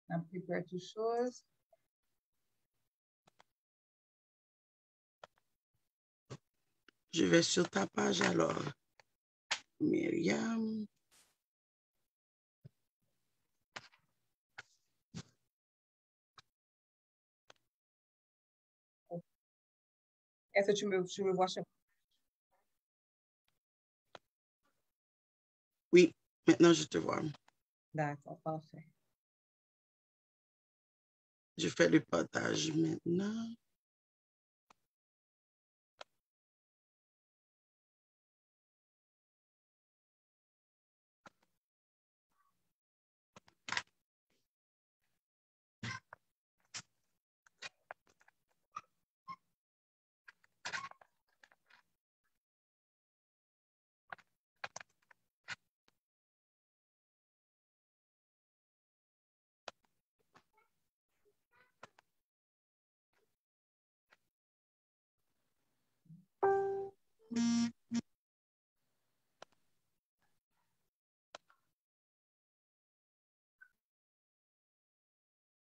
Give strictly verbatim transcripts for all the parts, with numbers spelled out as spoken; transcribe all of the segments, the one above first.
N ap prepare tout choz. Je vais sur ta page alors. Myriam. Est-ce que tu me, tu me vois sur... Oui, maintenant je te vois. D'accord, parfait. Je fais le partage maintenant.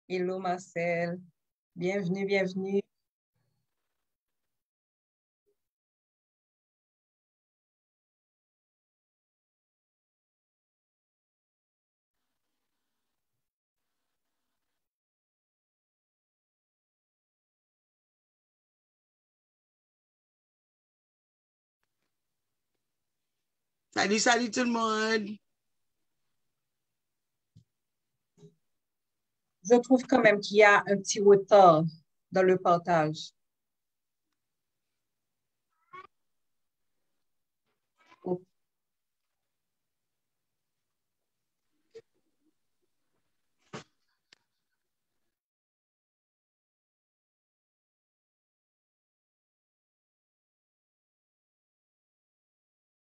Hello Marcel, bienvenue, bienvenue. Salut, salut tout le monde. Je trouve quand même qu'il y a un petit retard dans le partage.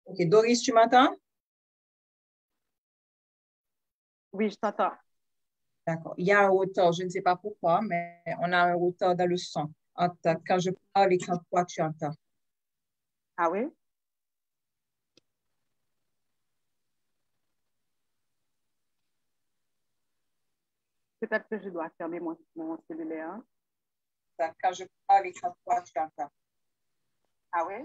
Ok, Doris, tu m'entends? Oui, je t'entends. D'accord. Il y a un retard, je ne sais pas pourquoi, mais on a un retard dans le son entre quand je parle et quand toi tu entends. Ah oui? Peut-être que je dois fermer mon, mon cellulaire. Quand je parle et quand toi tu entends. Ah oui?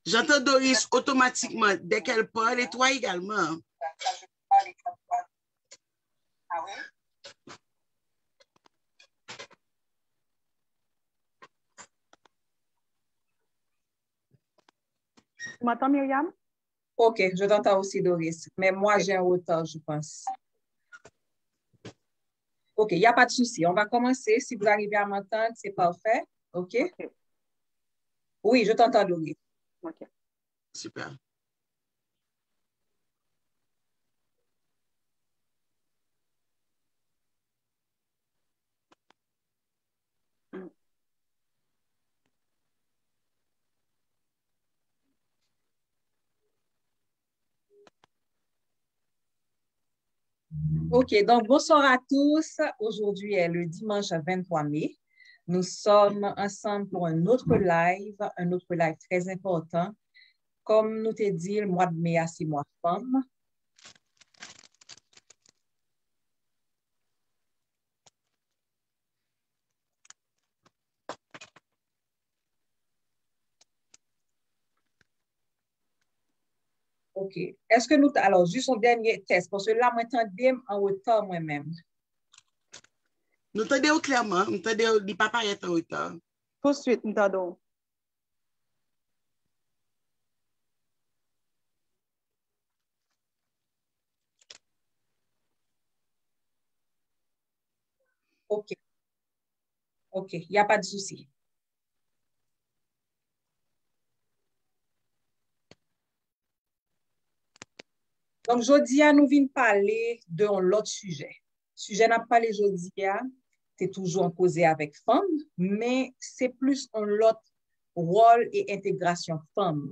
J'entends Doris automatiquement dès qu'elle parle et toi également. Tu m'entends, Myriam? Ok, je t'entends aussi, Doris. Mais moi, j'ai un retard, je pense. Ok, il n'y a pas de souci. On va commencer. Si vous arrivez à m'entendre, c'est parfait. Ok? Ok. Oui, je t'entends, Doris. Ok. Super. Ok, donc bonsoir à tous. Aujourd'hui est le dimanche vingt-trois mai. Nous sommes ensemble pour un autre live, un autre live très important. Kòm nou te di l, mwa de me a se mwa fanm. Ok. Èske nou, alò, jis yon dènye tès, paske la, mwen tande m an reta mwen menm. Nou tande w klèman, m tande w, li pa parèt an reta. Tousuit, m tande w. Ok. Ok, y a pa de souci. Donk, jodi a, nou vin pale de yon lòt sijè. Sijè n ap pale jodi a, se toujou an koze avèk fanm, men se plis yon lòt wòl e entegrasyon fanm.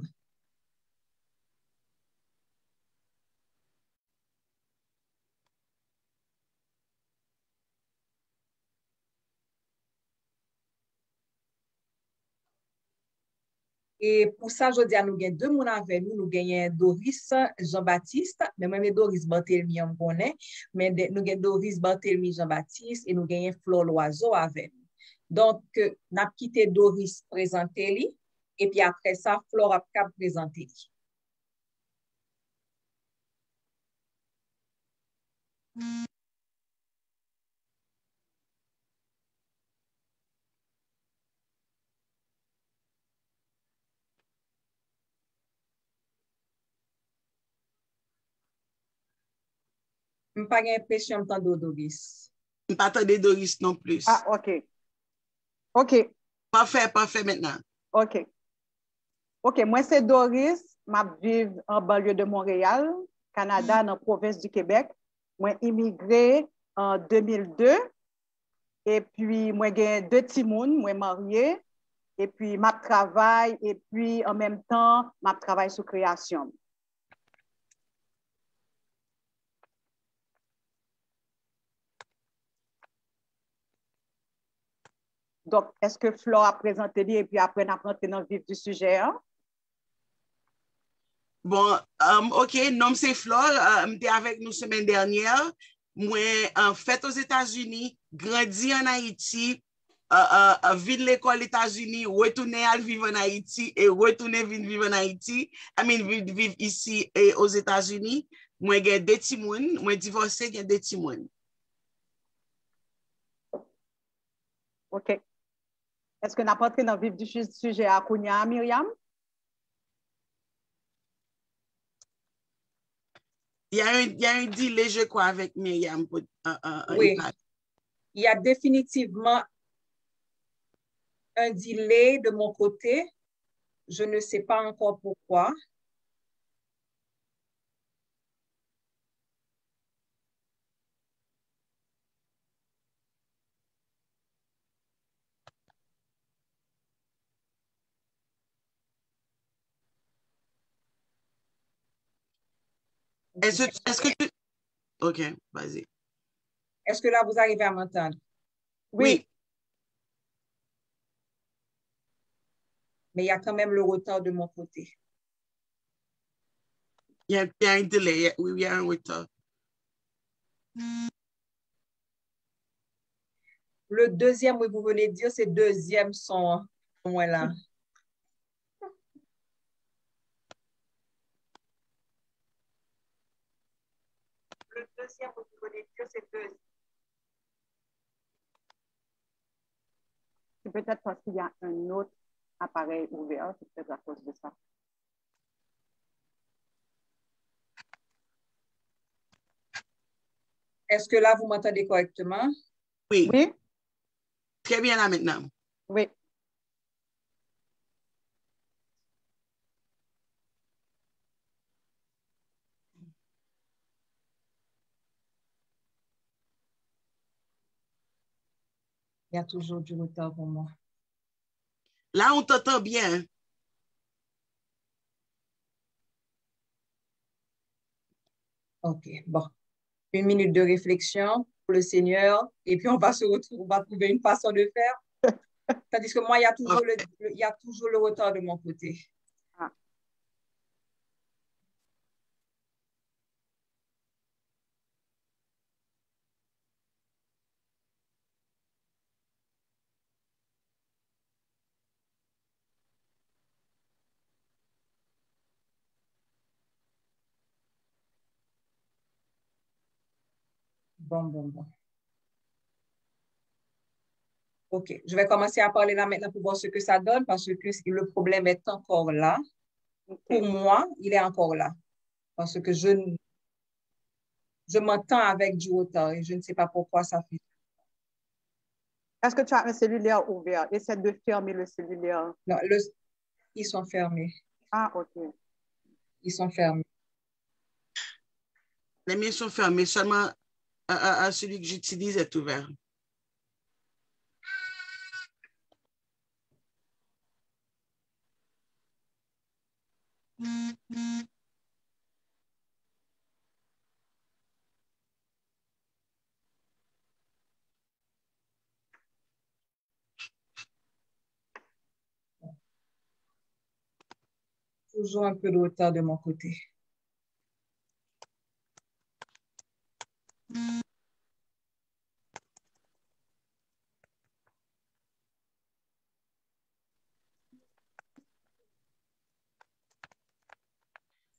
E pou sa, jodi a, nou gen de moun avè nou. Nou genyen Doris Jean Baptiste, men mwen, men Doris Barthélemy an, m konnen, men de, nou gen Doris Barthélemy Jean Baptiste, e nou genyen Flore Loiseau avè nou. Donk, n ap kite Doris prezante li, epi apre sa, Flore ap kab prezante li. M pa gen enpresyon m tande w, Doris. M pa tande Doris non plis. Ah, ok. Ok. Pafè, pafè mentnan. Ok. Ok, mwen se Doris, m ap viv an banlye de Montréal, Kanada, nan pwovens di Kebèk. Mwen imigre an de mil de, epi mwen gen de timoun, mwen marye, epi m ap travay, epi an menm tan, m ap travay sou kreyasyon m. Donk, èske Flore ap prezante li epi apre n ap rantre nan vif di sijè a? Bon, um, ok, non m se Flore, uh, m te avèk nou semèn dènyè. Mwen, uh, fèt Ozetazini, grandi ann Ayiti, uh, uh, uh, vin lekòl Etazini, retounen al viv ann Ayiti, e retounen vin viv ann Ayiti, I mean, vin viv isi, e Ozetazini. Mwen gen de timoun, mwen divòse, gen de timoun. Ok. Èske n ap antre nan vif di chi-, sijè a kounye a, Myriam? Il y a un, il y a un delay, je crois, avec Myriam pour, euh, euh, euh, Oui. Il y a définitivement un delay de mon côté. Je ne sais pas encore pourquoi. Est-ce que, est-ce que tu... Ok, vas-y. Est-ce que là, vous arrivez à m'entendre? Oui. Mais il y a quand même le retard de mon côté. Il y a, il y a un délai, il y a, oui, il y a un retard. Le deuxième, oui, vous venez de dire, c'est deuxième son, hein, pour moi là. Le deuxième, oui, vous venez de dire, c'est deuxième. C'est peut-être parce qu'il y a un autre appareil ouvert, c'est peut-être à cause de ça. Est-ce que là, vous m'entendez correctement? Oui. Oui. Très bien là maintenant. Oui. Il y a toujours du retard pour moi. Là, on t'entend bien. Ok, bon. Une minute de réflexion pour le Seigneur, et puis on va se retrouver, on va trouver une façon de faire. Tandis que moi, il y a toujours le, le- il y a toujours le retard de mon côté. Bon, bon, bon. Ok, je vais commencer à parler là maintenant pour voir ce que ça donne, parce que le problème est encore là. Pour moi, il est encore là. Parce que je, je m'entends avec du retard et je ne sais pas pourquoi ça fait. Est-ce que tu as un cellulaire ouvert? Essaie de fermer le cellulaire. Non, le, ils sont fermés. Ah, ok. Ils sont fermés. Les miens sont fermés. Seulement euh, euh, euh, celui que j'utilise est ouvert. toujours un peu de retard de mon côté.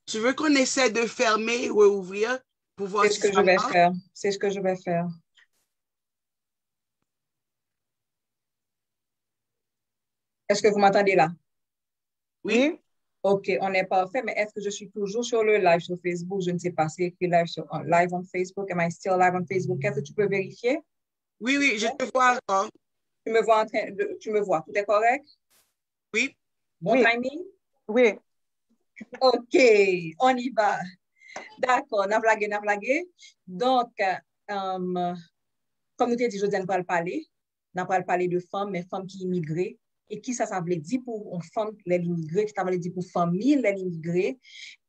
Tu veux qu'on essaie de fermer et rouvrir pour voir si ça marche? C'est ce que je vais faire. C'est ce que je vais faire. Est-ce que vous m'entendez là? Oui. Ok, on est parfait, mais est-ce que je suis toujours sur le live sur Facebook? Je ne sais pas, c'est écrit live sur un live on Facebook. Am I still live on Facebook? Est-ce que tu peux vérifier? Oui, oui, je te vois encore. Tu me vois en train de, tu me vois, tout est correct? Oui. Bon timing? Oui. Ok, on y va. Dakò, n ap lage, n ap lage. Donk, um, kòm nou te di jodi a, n pral pale, n ap pral pale de fanm, men fanm ki imigre, e kisa sa vle di pou yon fanm lè l imigre, ki sa vle di pou fanmi lè l imigre,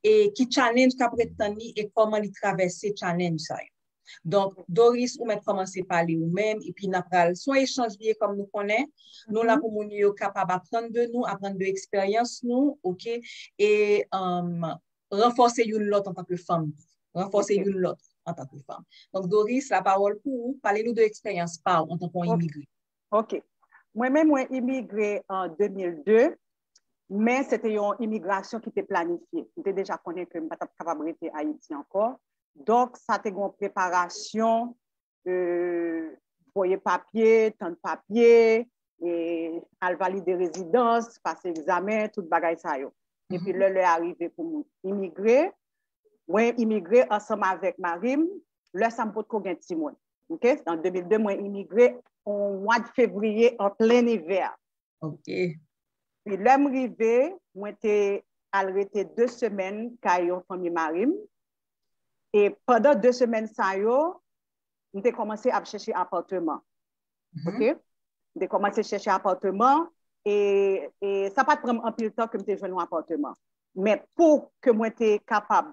e ki challenge k ap ret tann li, e kòman li travèse challenge sa yo. Donk, Doris, ou mèt kòmanse pale ou menm, epi n ap pral, se yon echanj li ye kòm nou konnen, nou la pou moun yo kapab aprann de nou, aprann de eksperyans nou, ok, e um, ranfòse youn lòt antanke fanm, ranfòse youn lòt antanke fanm. Donk, Doris, la pawòl pou ou, pale nou de eksperyans pa w antanke yon imigre. Ok. Mwen menm, mwen imigre an de mil de, men se te yon imigrasyon ki te planifye. M te deja konnen ke m pa t ap kapab rete Ayiti ankò. Donk, sa te gen yon preparasyon, euh, voye papye, tann papye, e al valide rezidans, pase egzamen, tout bagay sa yo. Epi lè lè a rive pou m imigre, mwen imigre ansanm avèk mari m, lè sa m potko gen timoun. Ok? An de mil de, mwen imigre an mwa de fevriye an plen ivè. Ok. Pi lè m rive, mwen te al rete de semèn kay yon fanmi mari m. E pandan de semèn sa yo, m te kòmanse ap chèche apatman. Ok? M te kòmanse chèche apatman e, e sa pa t pran m anpil tan ke m te jwenn yon apatman. Men pou ke mwen te kapab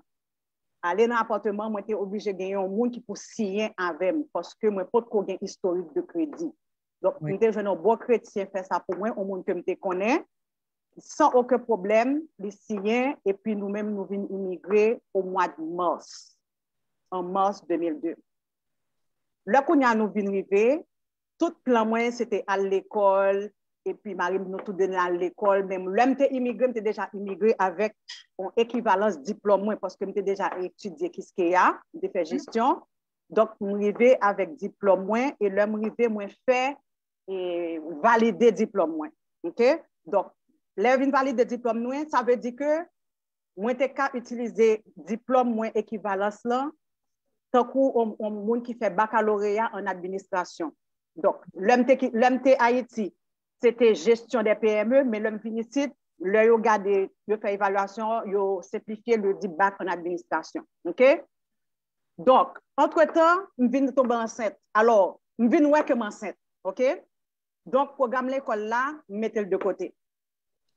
ale nan apatman, mwen te oblije gen yon moun ki pou siyen avè m paske mwen potko gen istorik de kredi. Donk, m te jwenn yon bon kretyen fè sa pou mwen, yon moun ke m te konnen, san okenn pwoblèm, li siyen, epi nou menm nou vin imigre o mwa de mas, an mas de mil de. Lè kounye a nou vin rive, tout plan mwen se te al lekòl, epi mari m nou tou de nou al lekòl, men lè m te imigre, m te deja imigre avèk yon ekivalans diplòm mwen, paske m te deja etidye Kiskeya, m te fè jesyon. Donk, m rive avèk diplòm mwen, e lè m rive, mwen fè e valide diplòm mwen. Ok? Donk, lè yo vin valide diplòm nou, sa vle di ke mwen te ka itilize diplòm mwen ekivalans lan tankou yon, yon moun ki fè bakaloreya an administrasyon. Donk, lè m te, ki- lè m te Ayiti, se te jesyon de P M E, men lè m vin isit, lè yo gade, yo fè evalyasyon, yo senplifye, yo di bak an administrasyon. Ok? Donk, antretan, m vin tonbe ansent. Alò, m vin wè ke m ansent. Ok? Donk, pwogram lekòl la, m mete l de kote.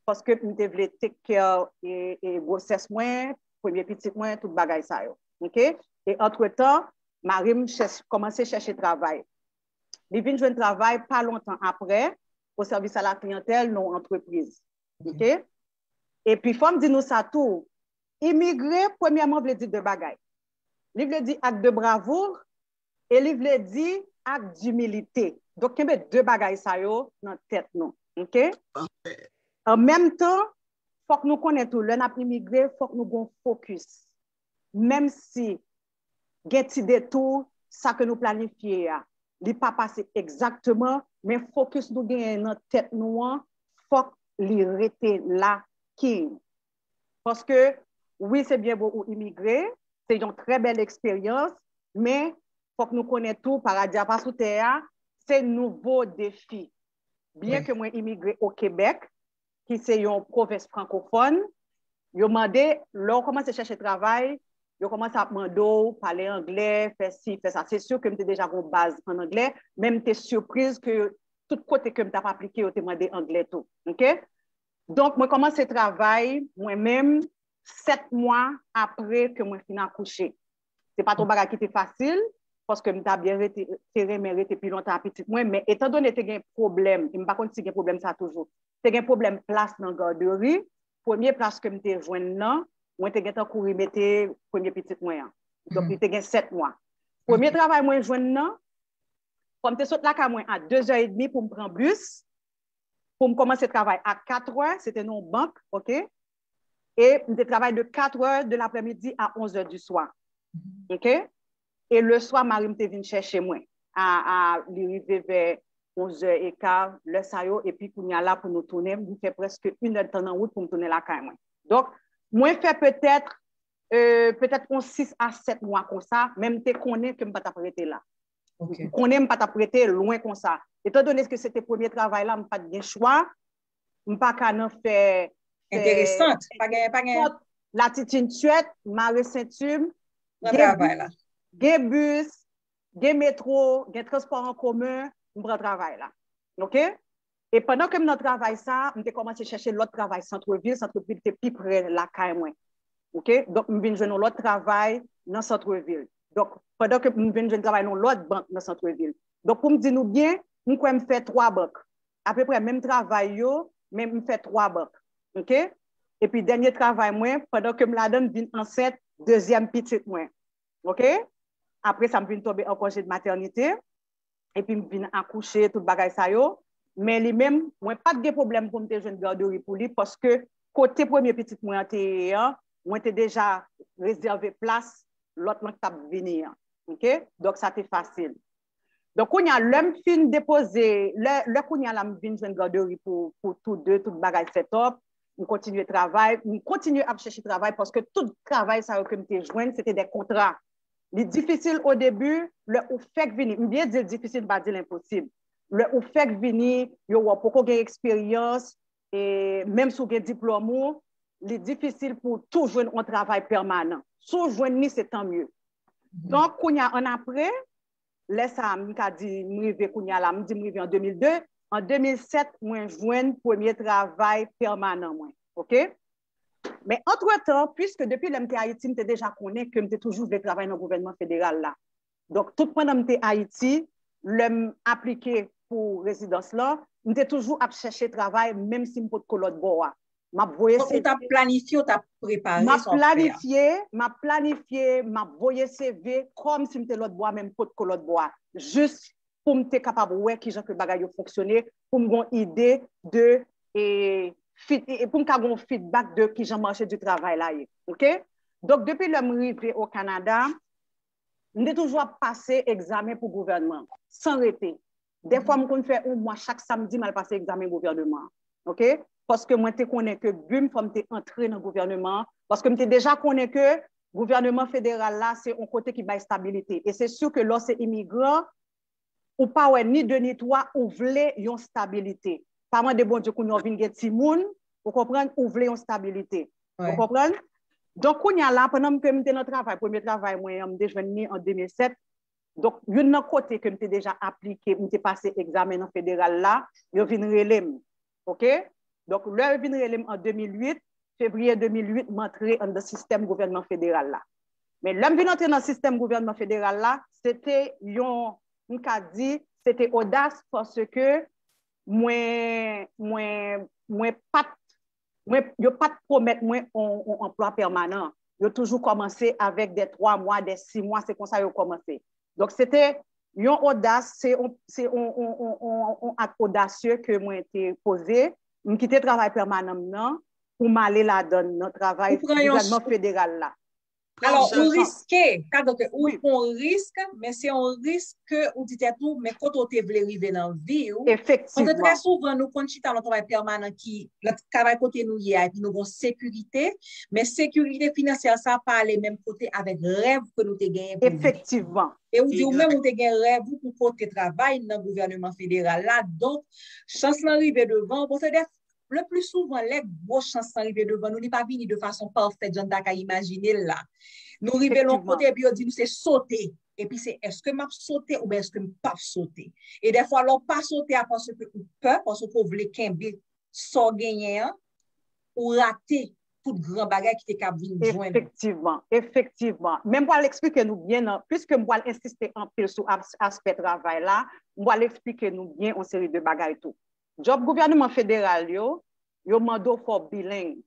Paske m te vle take care e, e gwosès mwen, premye pitit mwen, tout bagay sa yo. Ok? E antretan, mari m chèch- kòmanse chèche travay. Li vin jwenn travay pa lontan apre, o sèvis a la kliyantèl nan yon antrepriz. Ok? Epi, fò m di nou sa tou, imigre, premyèman, vle di de bagay. Li vle di ak de bravou, e li vle di ak dimilite. Donk, kenbe de bagay sa yo nan tèt nou. Ok? An menm tan, fòk nou konnen tou, lè n ap imigre, fòk nou gen yon fokis. Menm si gen ti detou, sa ke nou planifye a, li pa pase egzakteman, men fokis nou genyen nan tèt nou an, fòk li rete la, king. Paske, wi, se byen bon ou imigre, se yon trè bèl eksperyans, men fòk nou konnen tou, paradi a pa sou tè a, se nouvo defi. Byen ke mwen imigre o Kebèk, ki se yon pwovens frankofòn, yo mande, lè w kòmanse chèche travay, yo kòmanse ap mande w pale anglè, fè si, fè sa. Se si ke m te deja gen yon baz an anglè, men m te sipriz ke tout kote ke m t ap aplike, yo te mande anglè tou. Ok? Donk, mwen kòmanse travay, mwen menm, sèt mwa apre ke mwen fin akouche. Se pa t yon bagay ki te fasil, paske m ta byen rete, te renmen rete pi lontan ak pitit mwen, men etandone te gen pwoblèm, e m pa konn si gen pwoblèm sa toujou, te gen pwoblèm plas nan gadri, premye plas ke m te jwenn nan, mwen te gentan kouri mete premye pitit mwen an. Donk, li te gen sèt mwa. Premye travay mwen jwenn nan, fò m te sot lakay mwen a de zè edmi pou m pran bis, pou m kòmanse travay a kat è, se te nan yon bank, oke? E m te travay de kat è de laprèmidi a onz è di swa. Oke? E le swa, mari m te vin chèche mwen. A, a, li rive vè onz è eka, lè sa yo, epi kounye a la pou nou tounen, m fè prèske inèdtan nan wout pou m tounen lakay mwen. Donk, mwen fè petèt, euh, petèt yon sis a sèt mwa konsa, men m te konnen ke m pa t ap rete la. M konnen m pa t ap rete lwen konsa. Etandone ke se te premye travay la, m pa t gen chwa, m pa ka nan fè, fè Enteresan. Pa gen, pa gen. Latitid tchwèt, mare senti m, Pran gen travay bis, la. gen bis, gen metro, gen transpò an komen, m pran travay la. Oke? E pandan ke m nan travay sa, m te kòmanse chèche lòt travay santrevil, santrevil te pi pre lakay mwen. Oke? Donk, m vin jwenn yon lòt travay nan santrevil. Donk, pandan ke m vin jwenn travay nan lòt bank nan santrevil. Donk, pou m di nou byen, m kwè m fè twa bank. Apeprè menm travay yo, men m fè twa bank. Oke? Epi dènye travay mwen, pandan ke m ladan, m vin ansent dezyèm pitit mwen. Oke? Apre sa, m vin tonbe an konje de matènite. Epi m vin akouche, tout bagay sa yo. Men li menm, mwen pa t gen pwoblèm pou m te jwenn gaderi pou li, paske kote premye pitit mwen an te ye an, mwen te deja rezève plas lòt lan k t ap vini an. Oke? Donk, sa te fasil. Donk, kounye a, lè m fin depoze, lè, lè kounye a la, m vin jwenn gaderi pou, pou tou de, tout bagay set up, m kontinye travay, m kontinye ap chèche travay, paske tout travay sa yo ke m te jwenn, se te de kontra. Li difisil o debi, lè ou fèk vini, m byen di l difisil, m pa di l enposib. Lè ou fèk vini, yo wè w poko gen eksperyans, e menm si w gen diplòm ou, li difisil pou w tou jwenn yon travay pèmanan. Si w jwenn li, se tan mye. Donk, kounye a, ann apre, lè sa a, m ka di, m rive kounye a la, m di m rive an de mil de, an de mil sèt, mwen jwenn premye travay pèmanan mwen. Oke? Men antretan, piske depi lè m te Ayiti, m te deja konnen ke m te toujou vle travay nan gouvènman federal la. Donk, tout pandan m te Ayiti, lè m aplike pou rezidans lan, m te toujou ap chèche travay, menm si m potko lòt bò a. M ap voye Ou t ap C V. planifye, ou t ap prepare M ap sa w ap fè a. planifye, m ap planifye, m ap voye C V kòm si m te lòt bò a, men m potko lòt bò a. Jis pou m te kapab wè kijan ke bagay yo fonksyone, pou m gen yon ide de, e, fit, e pou m ka gen yon feedback de kijan mache di travay la ye. Oke? Donk, depi lè m rive o Kanada, m te toujou ap pase egzamen pou gouvènman, san rete. Dèfwa, m konn fè yon mwa chak samdi, m al pase egzamen gouvènman an. Oke? Paske mwen te konnen ke bi m, fò m te antre nan gouvènman an, paske m te deja konnen ke gouvènman federal la, se yon kote ki bay stabilite. E se si ke lè w se imigran, ou pa wè ni de ni twa, ou vle yon stabilite. Pa mande Bondye kounye a w vin gen timoun, ou konprann, ou vle yon stabilite. Ou Wi. Konprann? Donk, kounye a la, pandan ke m te nan travay, premye travay mwen an, m te jwenn li an de mil sèt. Donk, youn nan kote ke m te deja aplike, m te pase egzamen nan federal la, yo vin rele m. Oke? Donk, lè yo vin rele m an de mil uit, fevriye de mil uit, m antre anndan sistèm gouvènman federal la. Men lè m vin antre nan sistèm gouvènman federal la, se te yon, m ka di, se te odas paske mwen, mwen, mwen pa t, mwen, yo pa t pwomèt mwen yon, yon anplwa pèmanan. Yo toujou kòmanse avèk de twa mwa, de sis mwa, se konsa yo kòmanse. Donk, se te yon odas, se yon, se yon, yon, yon, yon, yon ak odasye ke mwen te poze. M kite travay pèmanan m nan pou m ale ladan nan travay Ou pran yon gouvènman federal la. Alò, Pran ou chans. riske, ka donk, ou Wi. pran yon risk, men se yon risk ke ou di tèt ou, men kote w te vle rive nan vi w. Paske Efektivman. trè souvan, nou konn chita nan travay pèmanan ki, nan travay kote nou ye a, epi nou gen sekirite, men sekirite finansyè sa pa ale menm kote avèk rèv ke nou te genyen pou nou. Efektivman. E ou di ou Egzak. menm ou te gen rèv ou pou kote travay nan gouvènman federal la, donk, chans lan rive devan, bon, se de le pli souvan, lè gwo chans lan rive devan nou, li pa vini de fason pafè jan n ta ka imajine l la. Nou rive lon Efektivman. Kote, epi yo di nou se sote. Epi se èske m ap sote oubyen èske m p ap sote. E dèfwa, lè w pa sote a paske ou pè, paske w vle kenbe sa w genyen an, ou rate tout gran bagay ki te kab vin jwenn ou. Efektivman, efektivman. Men m pral eksplike nou byen, nan, piske m pral ensiste anpil sou as-, aspè travay la, m pral eksplike nou byen yon seri de bagay tou. Djòb gouvènman federal yo, yo mande w fò w bileng.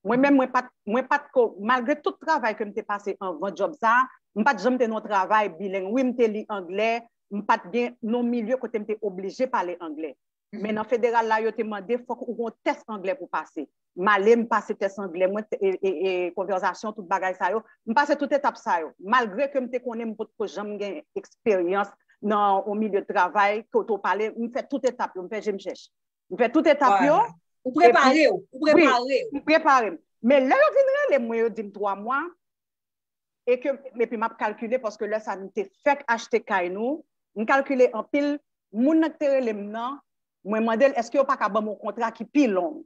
Mwen menm, mwen pa t, mwen pa t ko, malgre tout travay ke m te pase anvan djòb sa a, m pa t janm te nan yon travay bileng. Wi, m te li anglè, m pa t gen nan yon milye kote m te oblije pale anglè. Men nan federal la, yo te mande fòk ou gen yon tès anglè pou pase. M ale, m pase tès anglè mwen, e, e, e konvèsasyon, tout bagay sa yo. M pase tout etap sa yo. Malgre ke m te konnen m potko janm gen eksperyans nan yon milye de travay, kote w pale, m fè tout etap yo, m fè je m chèch. M fè tout etap yo. Ou prepare w, ou prepare w. M prepare m. Men lè yo vin rele m, mwen yo di m twa mwa, e ke, epi m ap kalkile, paske lè sa a nou te fèk achte kay nou, m kalkile anpil, moun nan ki te rele m nan, mwen mande l, èske yo pa ka ban m yon kontra ki pi long?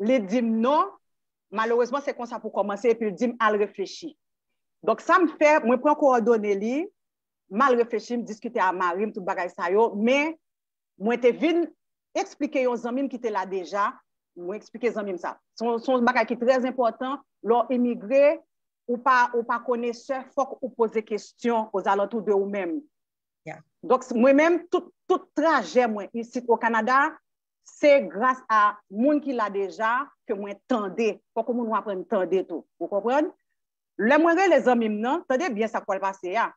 Li di m non, malerezman, se konsa pou kòmanse, epi l di m al reflechi. Donk, sa m fè, mwen pran kowòdone li, m al reflechi, m diskite a mari m, tout bagay sa yo, men mwen te vin eksplike yon zanmi m ki te la deja, mwen eksplike zanmi m sa. Se yon, se yon bagay ki trè enpòtan, lè w imigre, ou pa, ou pa konesè, fòk ou poze kesyon ozalantou de ou menm. Donk, mwen menm, tout, tout trajè mwen isit o Kanada, se gras a moun ki la deja ke mwen tande. Fòk moun ou aprann tande tou. Ou konprann? Lè mwen rele zanmi m nan, tande byen sa k pral pase a.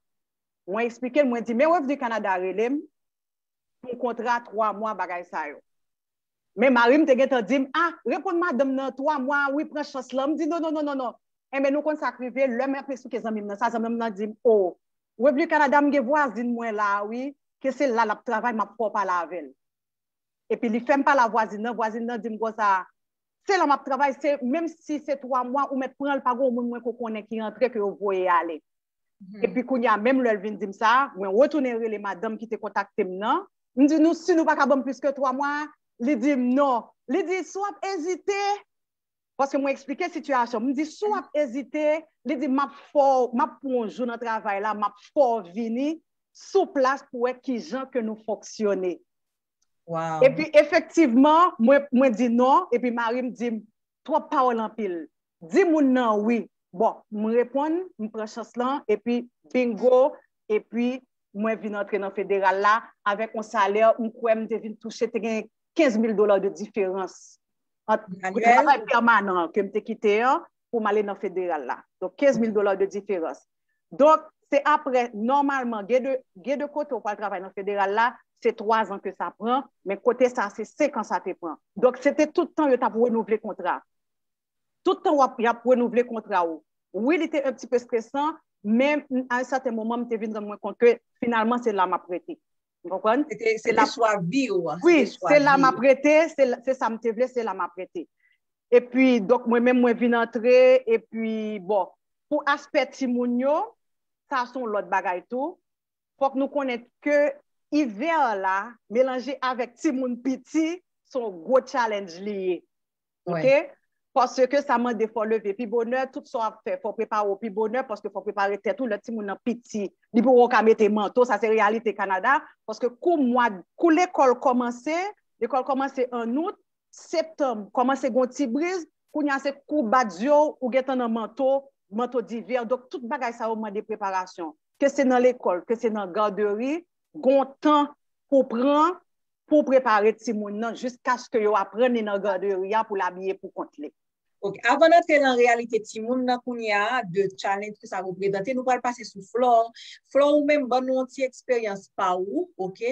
Mwen eksplike l, mwen di, men Revni Kanada rele m pou kontra twa mwa bagay sa yo. Men mari m te gentan di m, ah, reponn madanm nan twa mwa, wi, pran chans lan. M di, non, non, non, non, non. Enben, nou konn sa k rive, lè m ap eksplike zanmi m nan sa, zanmi m nan di m, oh, Revni Kanada, m gen vwazin mwen la, wi, ke se la l ap travay, m ap fè w pale avè l. Epi li fè m pale a vwazin nan, vwazin nan di m konsa, se la m ap travay, se, menm si se twa mwa, ou mèt pran l, pa gen yon moun mwen ko konnen ki antre ke yo voye ale. Epi kounye a, menm lè l vin di m sa, mwen retounen rele madanm ki te kontakte m nan. M di, nou si nou pa ka ban m plis ke twa mwa? Li di m non. Li di, si w ap ezite, paske mwen eksplike sitiyasyon m, m di, si w ap ezite, li di, m ap fè w, m ap pran yon jou nan travay la, m ap fè w vini sou plas pou wè kijan ke nou fonksyone. Epi efektivman, mwen, mwen di non, epi mari m di m, twòp pawòl anpil. Di moun nan wi. Bon, m reponn, m pran chans lan, epi bingo, epi mwen vin antre nan federal la avèk yon salè, m kwè m te vin touche, te gen kenz mil dola de diferans ant yon travay pèmanan ke m te kite an pou m ale nan federal la. Donk, kenz mil dola de diferans. Donk, se apre, nòmalman, gen de, gen de kote ou pral travay nan federal la, se twa zan ke sa pran, men kote sa, se senk an sa te pran. Donk, se te tout tan yo t ap renouvle kontra. Tout tan w ap, y ap renouvle kontra ou. Wi, li te un petit peu stresan, men a un certain moment, m te vin rann mwen kont ke finalman, se la m ap rete. Ou konprann? Se te, se te chwa vi ou a. Wi, se la m ap rete, se la, se sa m te vle, se la m ap rete. Epi, donk, mwen menm, mwen vin antre, epi, bon, pou aspè timoun yo, sa se yon lòt bagay tou. Fòk nou konnen ke ivè la, melanje avèk timoun piti, se yon gwo challenge li ye. Oke? Paske sa mande fò leve pi bonè, tout sa w ap fè, fò prepare w pi bonè, paske fò prepare tèt ou lè timoun nan piti. Li poko ka mete manto, sa se reyalite Kanada, paske kou mwa, kou lekòl kòmanse, lekòl kòmanse an out, septanm, kòmanse gen yon ti briz, kounye a se kou bat zye w, ou gentan nan manto, manto divè. Donk, tout bagay sa yo mande preparasyon. Ke se nan lekòl, ke se nan gaderi, gen yon tan pou pran, pou prepare timoun nan, jiskaske yo aprann li nan gaderi a pou l abiye pou kont li. Ok, avan n antre nan reyalite timoun nan kounye a, de challenge ke sa reprezante, nou pral pase sou Flore. Flore, ou menm, ban nou yon ti eksperyans pa ou, ok?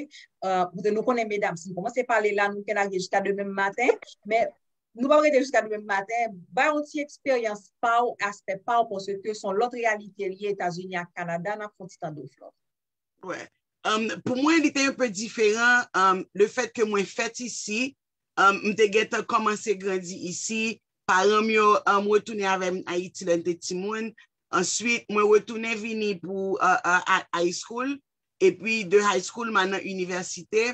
Euh, nou konnen medam, si nou kòmanse pale la, nou ken lage jiska demen maten, men nou p ap rete jiska demen maten. Bay yon ti eksperyans pa w, aspè pa w, paske se yon lòt reyalite li ye, Etazini ak Kanada, n ap fè yon ti tande w, Flore. Wè. Um, pou mwen, li te un peu diferan. Um, le fait que mwen fèt isi, um, m te gentan kòmanse grandi isi. Paran m yo, um, retounen avè m Ayiti lè m te timoun. Answit, mwen retounen vini pou uh, uh, high school. Epi de high school, m al nan inivèsite.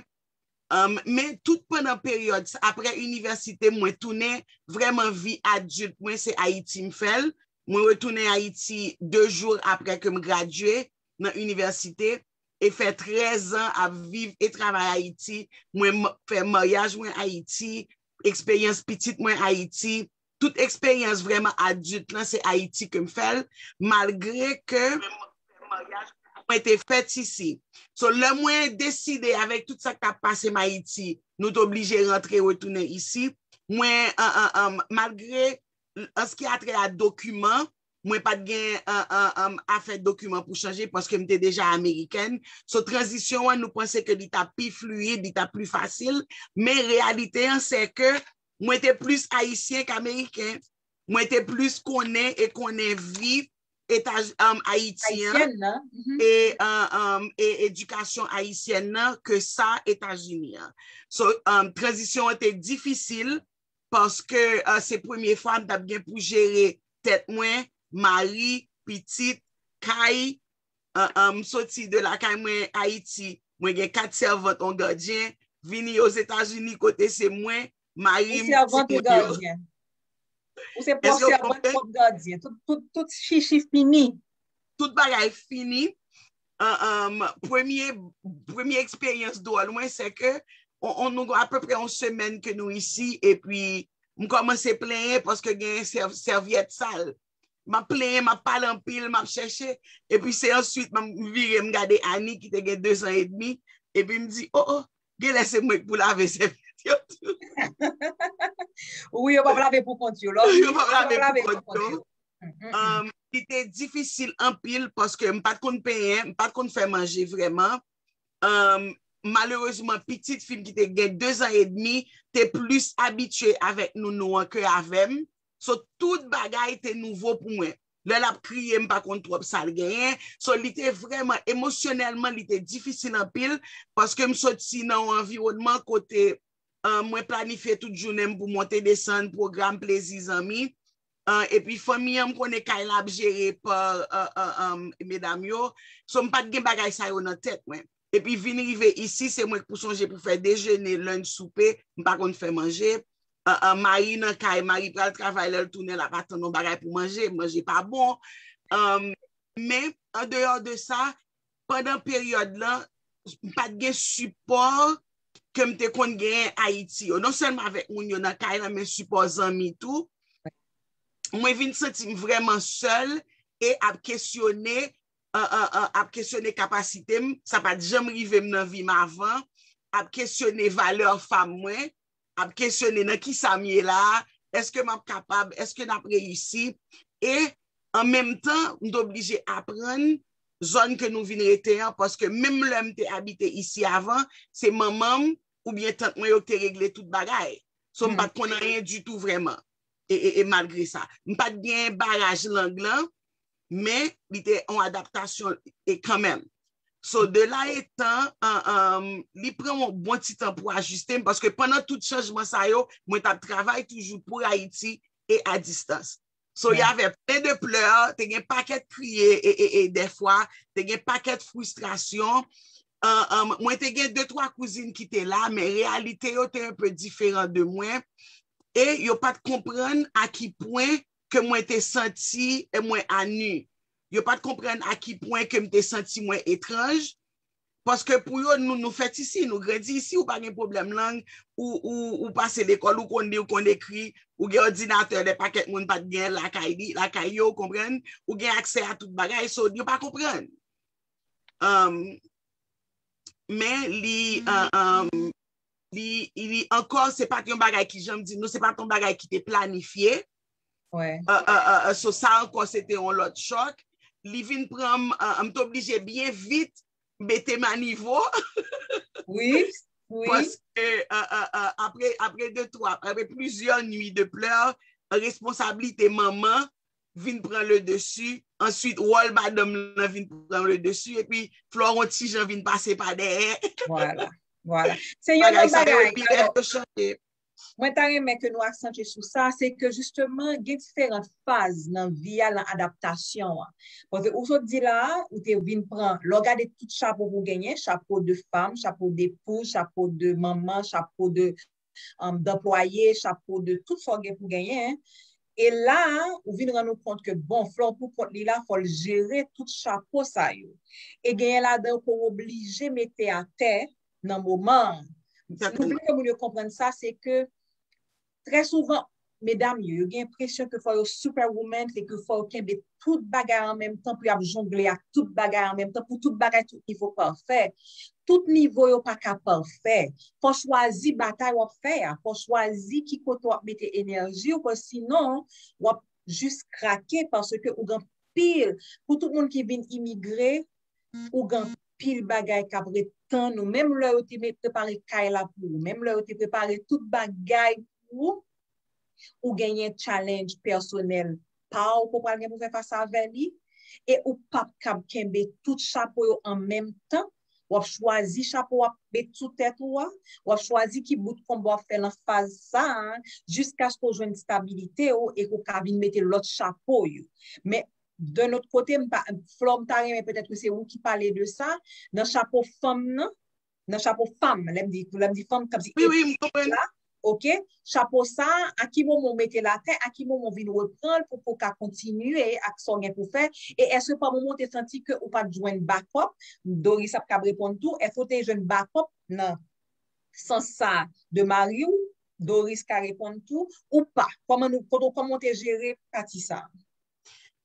Um, men tout pandan peryòd sa, apre inivèsite, mwen tounen vrèman vi adilt mwen, se Ayiti m fè l. Mwen retounen Ayiti de jou apre ke m gradye nan inivèsite e fè trèz an ap viv e travay Ayiti. Mwen fè maryaj mwen Ayiti, eksperyans pitit mwen Ayiti, tout eksperyans vrèman adilt lan se Ayiti ke m fè l, malgre ke mwen te fèt isi. So, lè mwen deside avèk tout sa k t ap pase m Ayiti, nou t oblije rantre retounen isi. Mwen, an, an, an, malgre an ce qui a trait à dokiman, mwen pa t gen an, an, an, afè dokiman pou chanje paske m te deja amerikèn. So, tranzisyon an, nou panse ke li t ap pi fliyid, li t ap pli fasil, men reyalite an, se ke mwen te plis ayisyen k ameriken. Mwen te plis konnen e konnen vi Etaz, um, Ayiti an, Ayisyèn nan. Mhm. e, uh, um, e edikasyon ayisyèn nan ke sa Etazini an. So, um, tranzisyon an te difisil paske uh, se premye fwa m t ap gen pou jere tèt mwen, mari, pitit, kay. Uh, uh, m soti de lakay mwen Ayiti, mwen gen kat sèvant, yon gadyen, vini Ozetazini kote se mwen, mari Ou m, sèvant ou timoun yo. Gadyen. Ou se pwòp Èske w sèvant, konprann? Pwòp gadyen. Tout, tout, tout chichi fini. Tout bagay fini. An, an, premye, premye eksperyans dwòl mwen, se ke on, on, nou gen apeprè yon semèn ke nou isi, epi m kòmanse plenyen paske gen sèv, sèvyèt sal. M ap plenyen, m ap pale anpil, m ap chèche, epi se answit m vire, m gade Ani ki te gen dezan edmi, epi m di, oh, oh, genlè se mwen k pou lave sèvyèt yo tou. Wi, yo p ap lave pou kont yo. Lò, Yo p ap lave lave pou pou kont kont yo. yo. Mm, mm, mm. Um, li te difisil anpil paske m pa t konn penyen, m pa t konn fè manje vrèman. Um, malerezman, pitit fi m ki te gen dezan edmi te plis abitye avèk nounou an ke avè m. So, tout bagay te nouvo pou mwen. Lè l ap kriye, m pa konn twòp sa l genyen. So, li te vrèman, emosyonèlman, li te difisil anpil paske m soti nan yon anviwònman kote uh, mwen planifye tout jounen m pou monte desann, pwogram, plezi zanmi. Uh, epi fanmi an, m konnen kay la ap jere pa uh, uh, um, medam yo. So, m pa t gen bagay sa yo nan tèt mwen. Epi vin rive isi, se mwen k pou sonje pou fè dejene, lunch, soupe, m pa konn fè manje. Uh, uh, mari nan kay, mari pral travay, lè l tounen, l ap atann yon bagay pou manje, manje pa bon. Um, men, an deyò de sa, pandan peryòd lan, m pa t gen sipò ke m te konn genyen Ayiti yo. Non sèlman avèk moun yo nan kay lan, men sipò zanmi tou. Mwen vin santi m vrèman sèl e ap kesyone, an, an, an, ap kesyone kapasite m. Sa pa t janm rive m nan vi m avan. Ap kesyone valè fanm mwen. Ap kesyone nan ki sa m ye la a. Èske m ap kapab? Èske n ap reyisi? E an menm tan, m te oblije aprann zòn ke nou vin rete an, paske menm lè m te abite isi avan, se manman m oubyen tant mwen yo k te regle tout bagay. So, m pa t konn anyen ditou vrèman. E, e, e malgre sa, m pa t gen baraj lang lan, men li te yon adaptasyon e kanmenm. So, de la etan, an, an, li pran yon bon ti tan pou ajiste m, paske pandan tout chanjman sa yo, mwen t ap travay toujou pou Ayiti e a distans. So, y avait plein de pleurs, te gen pakèt kriye e, e, e dèfwa, te gen pakèt fristrasyon. An, an, mwen te gen de twa kouzin ki te la, men reyalite yo te un peu diferan de mwen. E yo pa t konprann a ki pwen ke mwen te santi e mwen a nu. Yo pa t konprann a ki pwen ke m te santi mwen etranj. Paske pou yo, nou, nou fèt isi, nou grandi isi, ou pa gen pwoblèm lang, ou, ou, ou pase lekòl, ou konn li, ou konn ekri, ou gen òdinatè, de pakèt moun pa t gen lakay li, lakay yo, ou konprann, ou gen aksè a tout bagay, so yo pa konprann. Um, men li, uh, um, li, li ankò, se pa t yon bagay ki, jan m di nou, se pa t yon bagay ki te planifye. Wè. Uh, uh, uh, uh, so sa ankò, se te yon lòt chòk. Li vin pran m, uh, m te oblije byen vit mete m a nivo. Wi, wi. Paske uh, uh, uh, apre, apre de twa, apre plizyè nwi de plè, responsablite manman vin pran le desi. Answit, wòl madanm nan vin pran le desi. Epi, Florent ti jan vin pase pa dèyè. Vwala, vwala. Se yon Bagay lòt sa yo, bagay. epi Alò, lè yo chanje. Mwen ta renmen ke nou aksantye sou sa, se ke jisteman gen diferan faz nan vi a, nan adaptasyon an. Paske ou sot di la a, ou te vin pran, lè w gade tout chapo pou genyen, chapo de fanm, chapo de epouz, chapo de manman, chapo de um, danplwaye, chapo de tout sa w gen pou genyen. E la a, ou vin rann ou kont ke, bon, Florent pou kont li la, fò l jere tout chapo sa yo. E genyen ladan yo ke w oblije mete atè nan moman an. Nou vle ke moun yo konprann sa, se ke trè souvan, medam yo, yo gen enpresyon ke fò yo superwoman, se ke fò yo kenbe tout bagay an menm tan pou y ap jongle ak tout bagay an menm tan, pou tout bagay tout nivo pafè. tout nivo yo pa ka pafè. Fò w chwazi batay w ap fè a. Fò w chwazi ki kote w ap mete enèji w, paske sinon, w ap jis krake, paske ou gen pil, pou tout moun ki vin imigre, ou gen pil bagay k ap ret tann ou. Menm lè yo te met, prepare kay la pou ou, menm lè yo te prepare tout bagay pou ou, ou genyen challenge pèsonèl pa w ke w pral gen pou fè fas avè li, e ou p ap kab kenbe tout chapo yo an menm tan. W ap chwazi chapo w ap met sou tèt ou a, w ap chwazi ki bout konba w ap fè nan faz sa a, jiskaske w jwenn stabilite w e ke w ka vin mete lòt chapo yo. Men, d'un autre côté, m pa, Flò, m ta renmen petèt ke se ou ki pale de sa, nan chapo fanm nan, nan chapo fanm, lè m di, lè m di fanm, kòmsi Wi, wi, m konprann. la, ok, chapo sa, a ki moman w mete l atè, a ki moman w vin repran l pou, pou w ka kontinye ak sa w gen pou fè, e èske pa moman w te santi ke ou pa t jwenn backup, Doris ap kab reponn tou, èske w te jwenn backup nan sans sa de mari w, Doris ka reponn tou, ou pa? Kòman nou, kote, kòman w te jere pati sa?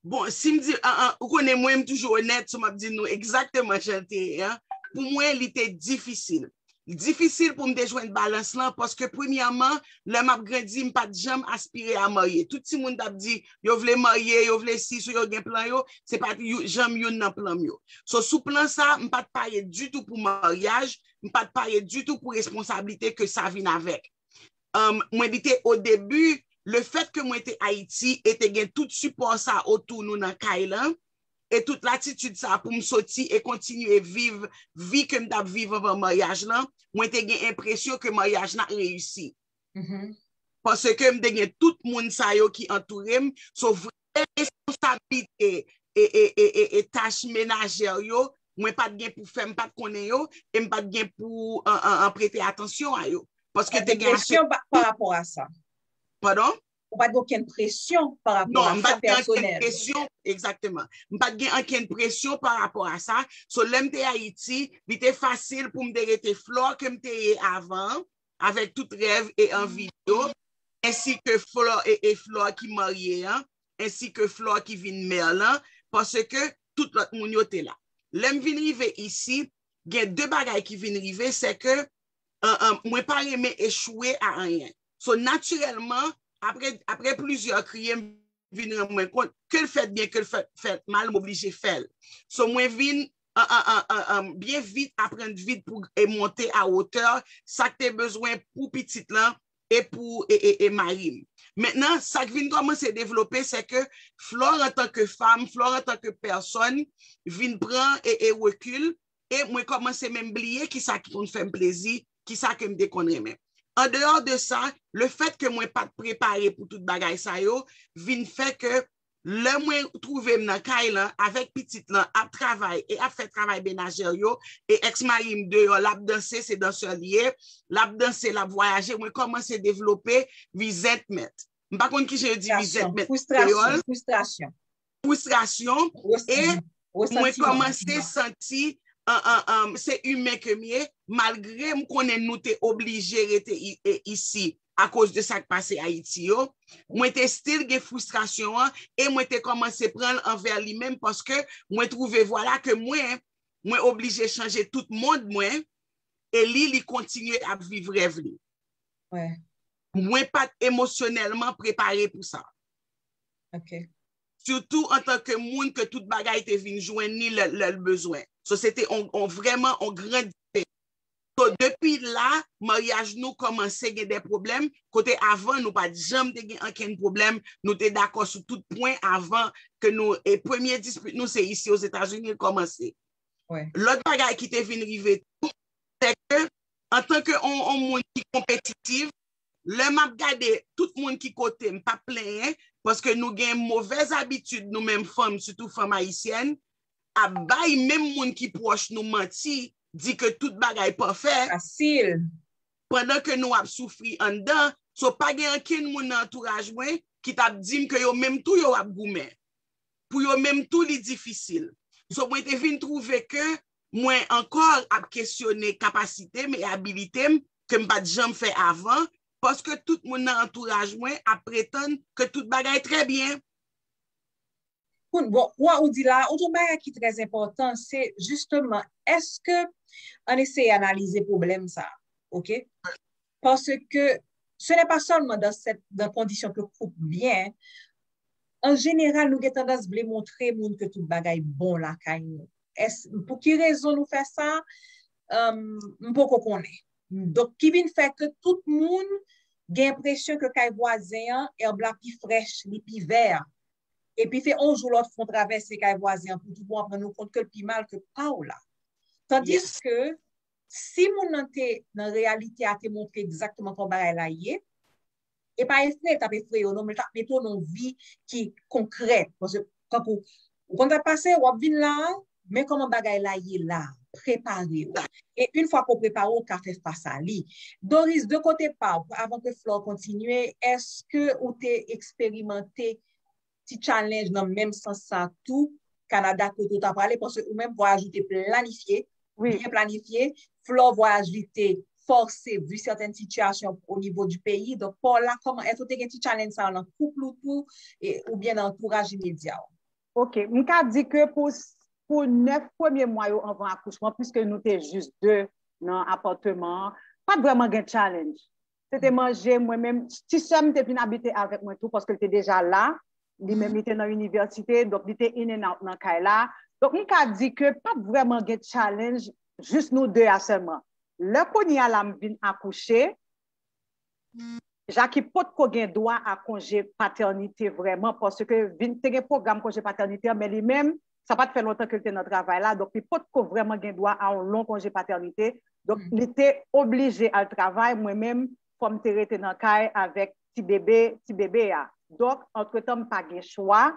Bon, si m di, an, an, ou konnen mwen, m toujou onèt, so m ap di nou egzakteman jan l te ye an. Pou mwen, li te difisil. Difisil pou m te jwenn balans lan, paske premyèman, lè m ap grandi, m pa t janm aspire a marye. Tout timoun t ap di, yo vle marye, yo vle si, sou yo gen plan yo, se pa t you- janm youn nan plan m yo. So, sou plan sa, m pa t pare ditou pou maryaj, m pa t pare ditou pou responsablite ke sa vin avèk. Um, mwen di te o debi, le fèt ke mwen te Ayiti e te gen tout sipò sa otou nou nan kay lan, e tout latitid sa pou m soti e kontinye viv vi ke m t ap viv anvan maryaj lan, mwen te gen enpresyon ke maryaj lan reyisi. Mhm. Paske m te gen tout moun sa yo ki antoure m, so vrè responsablite e, e, e, e, e tach menajè yo, mwen pa t gen pou fè, m pa t konnen yo, e m pa t gen pou an, an, an prete atansyon a yo. Paske Pa te gen gen ase. Presyon pa, pa rapò a sa. Padon? Ou pa t gen okenn presyon pa rapò Non, a m sa pa t gen okenn pèsonèl. Presyon, egzakteman. M pa t gen okenn presyon pa rapò a sa. So, lè m te Ayiti, li te fasil pou m te rete Flò ke m te ye avan, avèk tout rèv e anvi yo, ensi ke Flò e, e Flò ki marye an, ensi ke Flò ki vin mè lan, paske tout lòt moun yo te la. Lè m vin rive isi, gen de bagay ki vin rive, se ke an, an, mwen pa renmen echwe a anyen. So, natirèlman, apre, apre plizyè kriye, m vin rann mwen kont, ke l fèt byen, ke l fèt, fèt mal, m oblije fè l. So, mwen vin an, an, an, an, an, byen vit, aprann vit pou e monte a wotè, sa k te bezwen pou pitit lan, e pou e, e, e mari m. Mentnan, sa k vin kòmanse devlope, se ke Flò antanke fanm, Flò antanke pèsòn, vin pran e, e rekil, e mwen kòmanse menm bliye kisa ki konn fè m plezi, kisa ke m te konn renmen. An deyò de sa, le fèt ke mwen pa t prepare pou tout bagay sa yo, vin fè ke lè mwen twouve m nan kay lan, avèk pitit lan, ap travay e ap fè travay menajè yo, e èks mari m deyò, l ap danse, se dansè li ye, l ap danse, l ap vwayaje, mwen kòmanse devlope resentment. M pa konn kijan yo di Fristrasyon, resentment fristrasyon, kreyòl. Fristrasyon. Fristrasyon, Res- e mhm. mwen Resantiman, kòmanse resantiman. Santi an, an, an, se imen ke m ye, malgre m konnen nou te oblije rete i- e- isi akoz de sa k pase Ayiti yo. Mwen te still gen fristrasyon an e mwen te kòmanse pran l anvè li menm paske mwen twouve vwala ke mwen, mwen oblije chanje tout mond mwen e li, li kontinye ap viv rèv li. Wè. Mwen pa t emosyonèlman prepare pou sa. Ok. Sitou antanke moun ke tout bagay te vin jwenn li lè, lè l bezwen. So, se te on, on, vrèman on gran diferans. So, depi la, maryaj nou kòmanse gen de pwoblèm, kote avan nou pa t janm te gen ankenn pwoblèm, nou te dakò sou tout pwen avan ke nou, e premye dispit nou se isi Ozetazini l kòmanse. Wè. Lòt bagay ki te vin rive tou, se ke antanke on, on moun ki konpetitiv, lè m ap gade tout moun ki kote m, p ap plenyen, paske nou gen movèz abitid nou menm fanm, sitou fanm ayisyèn, ap bay menm moun ki pwòch nou manti, di ke tout bagay pafè, Fasil. pandan ke nou ap soufri anndan. So, pa gen ankenn moun nan antouraj mwen ki t ap di m ke yo menm tou yo ap goumen. Pou yo menm tou li difisil. So, mwen te vin twouve ke mwen ankò ap kesyone kapasite m e abilite m ke m pa t janm fè avan, paske tout moun nan antouraj mwen ap pretann ke tout bagay trè byen. Koun- Bon, wè, ou di la, ou di yon bagay ki trè enpòtan, se jisteman, èske Ann eseye analize pwoblèm sa, oke? Paske ce n'est pas seulement dans cette, dans condition que couple bien, an jeneral, nou gen tandans vle montre moun ke tout bagay bon lakay nou. Es, pou ki rezon nou fè sa? Um, m poko konnen. Donk, ki vin fè ke tout moun gen enpresyon ke kay vwazen an, èb la pi frèch, li pi vè. Epi se yon jou lòt fon travèse kay vwazen an pou tou bon aprann nou kont ke l pi mal ke pa w la. Tandis ke si moun nan te nan reyalite a te montre egzakteman kòman bagay la ye, e pa efraye l t ap efraye w non, men l t ap mete w nan yon vi ki konkrèt. Paske, kankou, ou konn sa k pase, w ap vin la, men kòman bagay la ye la, prepare w. E yon fwa ke w prepare w, w ka fè fas a li. Doris, de kote pa w, avan ke Flore kontinye, èske ou te eksperimante ti challenge nan menm sans sa tou, Kanada kote w ta prale, paske ou menm vwayaj ou te planifye, byen planifye, Flore vwayaj li te fòse, vu sèten sitiyasyon o nivo di peyi, donk pa w la, kòman, èske w te gen ti challenge sa yo nan koup ou tou, e, oubyen nan antouraj imedya w? Ok, m ka di ke pou, pou nèf premye mwa yo anvan akouchman, piske nou te jis de nan apatman an, pa t vrèman gen challenge. Se te manje, mwen menm, ti sè m te vin abite avèk mwen tou, paske l te deja la, li menm li te nan inivèsite, donk li te in and out nan kay la. Donk m ka di ke pa t vrèman gen challenge jis nou de a sèlman. Lè kounye a la m vin akouche, Jackie potko gen dwa a konje patènite vrèman, paske vin, te gen pwogram konje patènite an, men li menm, sa pa t fè lontan ke l te nan travay la, donk li potko vrèman gen dwa a yon lon konje patènite. Donk, li te oblije al travay, mwen menm, fò m te rete nan kay avèk ti bebe, ti bebe a. Donk, antretan, m pa gen chwa,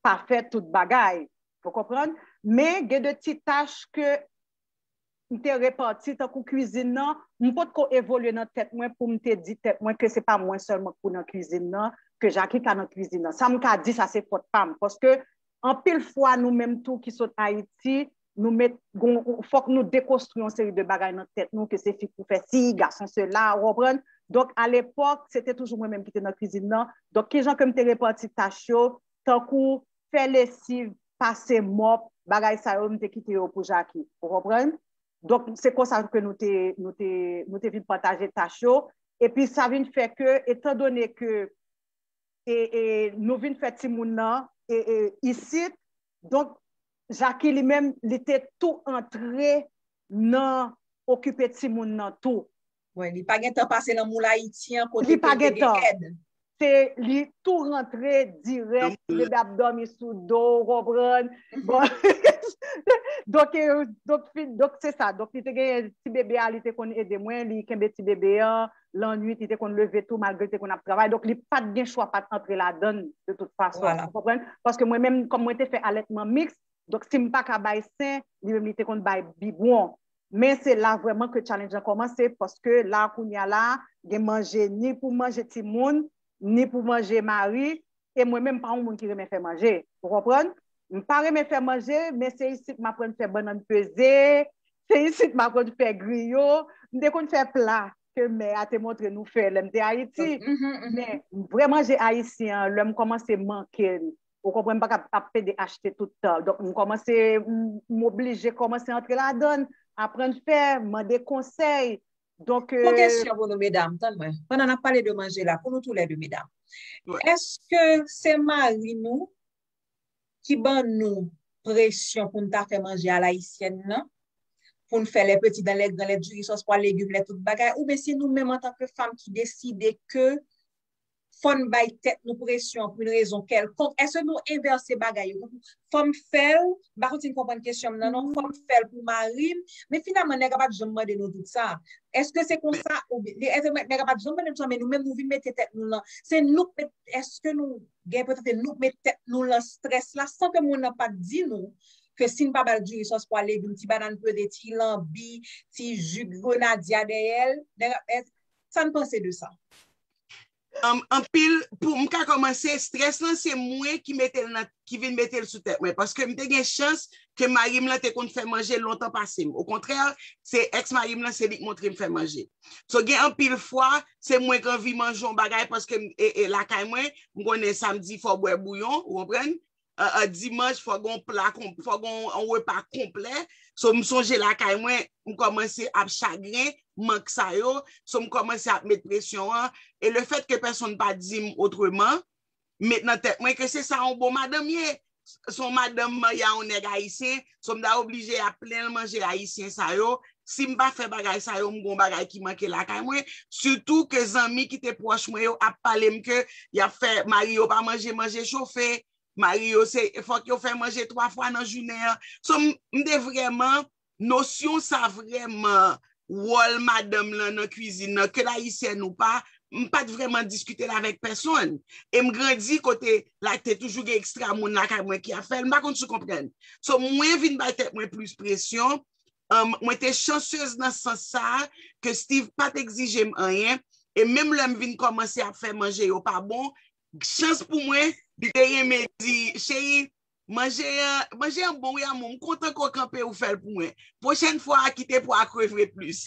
pa fè tout bagay. Ou konprann? Men, gen de ti tach ke m te repati tankou kwizin nan, m potko evolye nan tèt mwen pou m te di tèt mwen ke se pa mwen sèlman k pou nan kwizin nan, ke Jackie ka nan kwizin nan. Sa m ka di, sa se fòt pa m. Paske anpil fwa, nou menm tou ki sot Ayiti, nou met, gon, fòk nou dekonstwi yon seri de bagay nan tèt nou, ke se fi k pou fè si, gason sela, ou konprann? Donk, alepòk, se te toujou mwen menm ki te nan kwizin nan. Donk, kijan ke m te repati tach yo, tankou fè lesiv, pase mòp, bagay sa yo, m te kite yo pou Jackie. Ou konprann? Donk, se konsa ke nou te, nou te, nou te vin pataje tach yo. Epi sa vin fè ke, etandone ke e, e, nou vin fè timoun nan e, e, isit, donk, Jackie li menm, li te tou antre nan okipe timoun nan tou. Wi, li pa gen tan pase nan moul ayisyen kote ke te gen èd. Se li tou rantre dirèk, ti bebe ap dòmi sou do, ou konprann? Bon. Donk, donk, donk se sa. Donk, li te gen ti bebe a, li te konn ede mwen, li kenbe ti bebe an, lannwit, li te konn leve tou, malgre li te konn ap travay. Donk, li pa t gen chwa pa t antre ladan l, de tout fason. Ou konprann? Paske mwen menm, kòm mwen te fè alètman miks, donk, si m pa ka bay sen, li menm, li te konn bay bibwon. Men se la vrèman ke challenge lan kòmanse, paske la kounye a la, gen manje ni pou manje timoun, ni pou manje mari, e mwen menm pa yon moun ki renmen fè manje. Ou konprann? M pa renmen fè manje, men se isit m aprann fè bannann peze, se isit m aprann fè griyo, m te konn fè pla ke mè a te montre nou fè lè m te Ayiti. Men vrè manje ayisyen an, lè m kòmanse manke l, ou konprann, m pa ka ap pede achte tout tan. Donk, m kòmanse, m oblije kòmanse antre ladan l, aprann fè, mande konsèy. Donk, yon kesyon pou nou, medam, tann mwen. Pandan n ap pale de manje la, pou nou toulède, medam, èske se mari nou ki ban nou presyon pou n ta fè manje alayisyèn nan, pou n fè lè peti dan lè gran, lè diri sòs pwa legim, lè tout bagay, oubyen se nou menm antanke fanm ki deside ke fò n bay tèt nou presyon pou yon rezon kèlkonk? Èske nou envèse bagay yo? Fò m fè l, m pa konn si n konprann kesyon m nan non, fò m fè l pou mari m, men finalman nèg la pa t janm mande nou tout sa. Èske se konsa? Oubyen, èske nèg la pa t janm mande nou sa, men nou menm nou vin mete tèt nou lan? Se nou k met, èske nou gen pou tante nou k met tèt nou lan strès la san ke moun nan pa t di nou ke si n pa ba l diri sòs pwa legim, ti bannann peze, ti lanbi, ti ji grenadya dèyè l, nèg la, sa n panse de sa? Anpil, pou m ka kòmanse, strès lan se mwen ki mete l nan, ki vin mete l sou tèt mwen. Paske m te gen chans ke mari m lan te konn fè manje lontan pase m. Okontrè, se èks mari m lan, se li k montre m fè manje. So, gen anpil fwa, se mwen k anvi manje yon bagay paske m, e, e, lakay mwen, m konnen samdi fò w bwè bouyon, ou konprann? a, a, dimanch, fò gen yon pla, fò gen yon repa konplè. So, m sonje lakay mwen, m kòmanse ap chagren mank sa yo. So, m kòmanse ap met presyon an. E le fèt ke pèsonn pa di m otreman, met nan tèt mwen ke se sa yon bon madanm ye. Se yon madanm marye a yon nèg ayisyen, so m ta oblije ap plen l manje ayisyen sa yo. Si m pa fè bagay sa yo, m gon bagay ki manke lakay mwen. Sitou ke zanmi ki te pwòch mwen yo ap pale m ke y ap fè mari yo pa manje manje chofe. Mari yo se fòk yo fè manje twa fwa nan jounen an. So, m, m te vrèman, nosyon sa vrèman, wòl madanm lan nan kwizin nan, ke l ayisyèn ou pa, m pa t vrèman diskite l avèk pèsonn. E m grandi kote la te toujou gen ekstra moun lakay mwen ki ap fè l, m pa konn si w konprann. So, mwen vin bay tèt mwen plis presyon, um, mwen te chansez nan sans sa a, ke Steve pa t egzije m anyen, e menm lè m vin kòmanse ap fè manje yo pa bon, chans pou mwen, li te renmen di, cheri, manje an, manje an bon wi amou, m kontan ke w kanpe ou fè l pou mwen. Pwochèn fwa a, kite pwa a kreve plis.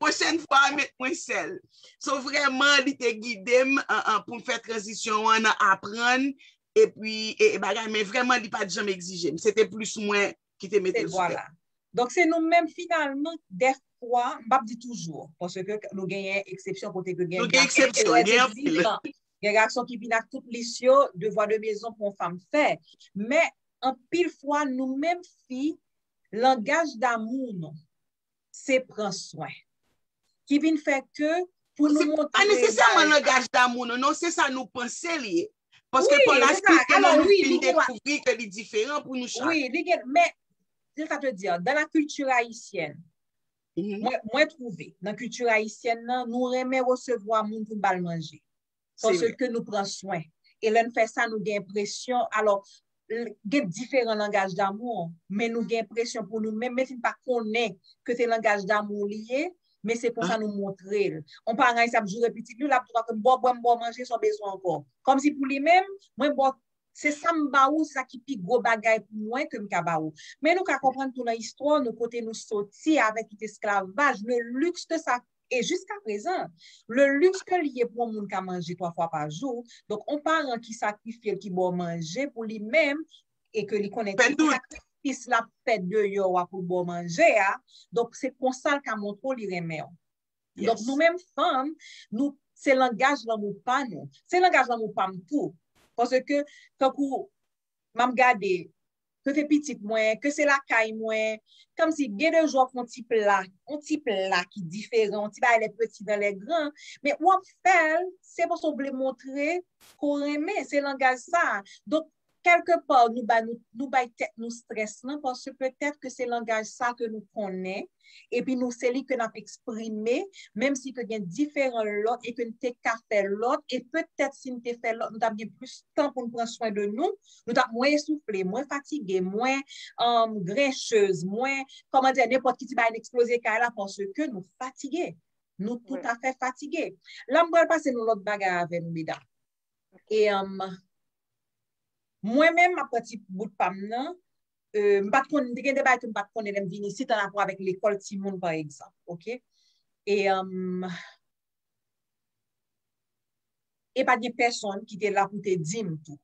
Pwochèn fwa a, met mwen sèl. So, vrèman, li te gide m an, an, pou m fè tranzisyon an nan aprann, epi e, e bagay, men vrèman, li pa t janm egzije m. Se te plis mwen ki te mete l sou tèt. Donk, se nou menm finalman, dèfwa, m p ap di toujou, paske nou genyen eksepsyon kote ke gen gason ki trè egzijan, gen gason ki vin ak tout lis yo, devwa de mezon pou yon fanm fè. Men, anpil fwa, nou menm fi, langaj damou nou, se pran swen. Ki vin fè ke pou nou montre pa nesesèman langaj damou nou, non, se sa nou panse l ye. Paske pa la swit, ke lè nou fin dekouvri ke li diferan pou nou chak. Wi, li gen, men, c'est ça te dire, dans la culture haïtienne, mwen, mwen twouve, nan kilti ayisyèn nan, nou renmen resevwa moun pou n ba l manje. Paske nou pran swen. E lè n fè sa, nou gen enpresyon, alò, gen diferan langaj damou, men nou gen enpresyon pou nou menm, menm si n pa konnen ke se langaj damou li ye, men se konsa nou montre l. Yon paran, sa ap joure pitit li, l ap di w, "M ba w bwè, m ba w manje, sa w bezwen ankò?" Kòmsi pou li menm, mwen ba w, se sa m ba ou, se sa ki pi gwo bagay pou mwen ke m ka ba ou. Men nou ka konprann tou nan istwa nou, kote nou soti avèk esklavaj, le luxe de sa, e jiska prezan, le luxe ke li ye pou yon moun ka manje twa fwa pa jou. Donk, yon paran ki sakrifye l, ki ba w manje pou li menm, e ke li konnen tout sakrifis l ap fè deyò a pou l ba w manje a, donk, se konsa l ka montre w li renmen w. Donk, nou menm fanm, nou, se langaj lanmou pa nou. Se langaj lanmou pa m tou. Paske, tankou, m ap gade, ke se pitit mwen, ke se lakay mwen, kòmsi gen de jou w ap fè yon ti pla, yon ti pla ki diferan, yon ti bagay les petits dans les grands, men w ap fè l, se paske w vle montre ke w renmen, se langaj sa. Donk, kèlkepa, nou bay, nou, nou bay tèt nou strès lan, paske petèt ke se langaj sa ke nou konnen, epi nou, se li ke n ap eksprime, menm si ke gen diferan lòt, e ke n te ka fè lòt, e petèt si n te fè lòt, nou t ap gen plis tan pou n pran swen de nou, nou t ap mwen esoufle, mwen fatige, mwen, um, grenchez, mwen, kòman di, nenpòt ki ti bagay n eksploze kay la, paske nou fatige. Nou toutafè fatige. La, m pral pase nou lòt bagay avè nou, medam. E, um, mwen menm, m ap pran ti bout pa m nan, euh, m pa t konn, m te gen de bagay ke m pa t konnen lè m vin isit, ann rapò avèk lekòl timoun, pa egzanp, oke? E, um, e pa t gen pèsonn ki te la pou te di m tou.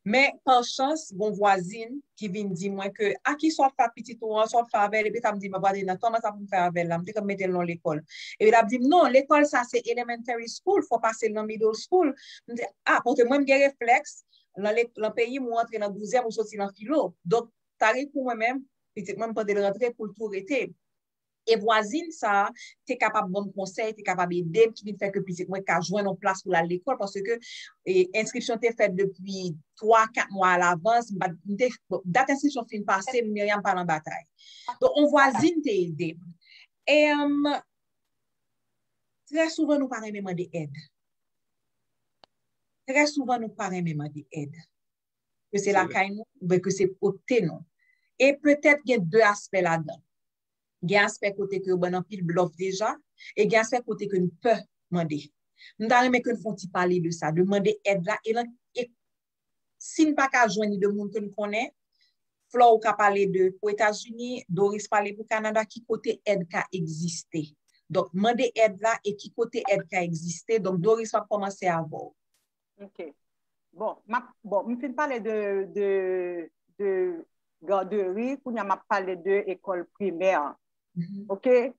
Men, pa chans, gon vwazin ki vin di mwen ke, "A, ki sa w ap fè ak pitit ou an, sa w ap fè avè l?" Epi sa m di, "Mwen pa te nan kòman sa pou m fè avè l la, m te konn mete l nan lekòl." Epi l ap di m, "Non, lekòl sa se elementary school, fò pase l nan middle school." M di, "A," paske mwen m gen reflèks, nan, nan peyi m ou rantre nan douzèm ou soti nan filo. Donk, ta gen kou mwen menm, pitit mwen m pote l rantre pou l tou rete. E vwazin sa a te kapab ban m konsèy, te kapab ede m, ki vin fè ke pitit mwen ka jwenn yon plas pou l al lekòl, paske, e, enskripsyon te fèt depi twa, kat mwa alavans, m pa, m te, bon, dat enskripsyon fin pase, Myriam pa nan batay. Donk, yon vwazin te ede m. E, um, trè souvan, nou pa renmen mande èd. Trè souvan, nou pa renmen mande èd. Ke se lakay nou, oubyen ke se kote nou. E petèt gen de aspè ladan. Gen aspè kote ke yo ban n anpil blòf deja, e gen aspè kote ke n pè mande. M ta renmen ke n fè yon ti pale de sa, de mande èd la, e lan, e si n pa ka jwenn li de moun ke n konnen, Flore ou ka pale de Ozetazini, Doris pale pou Kanada, ki kote èd ka egziste. Donk, mande èd la e ki kote èd ka egziste. Donk, Doris, m ap kòmanse avè w. Ok. Bon, m ap, bon, m fin pale de, de, de gaderi, kounye a m ap pale de ekòl primè. Mhm. Oke?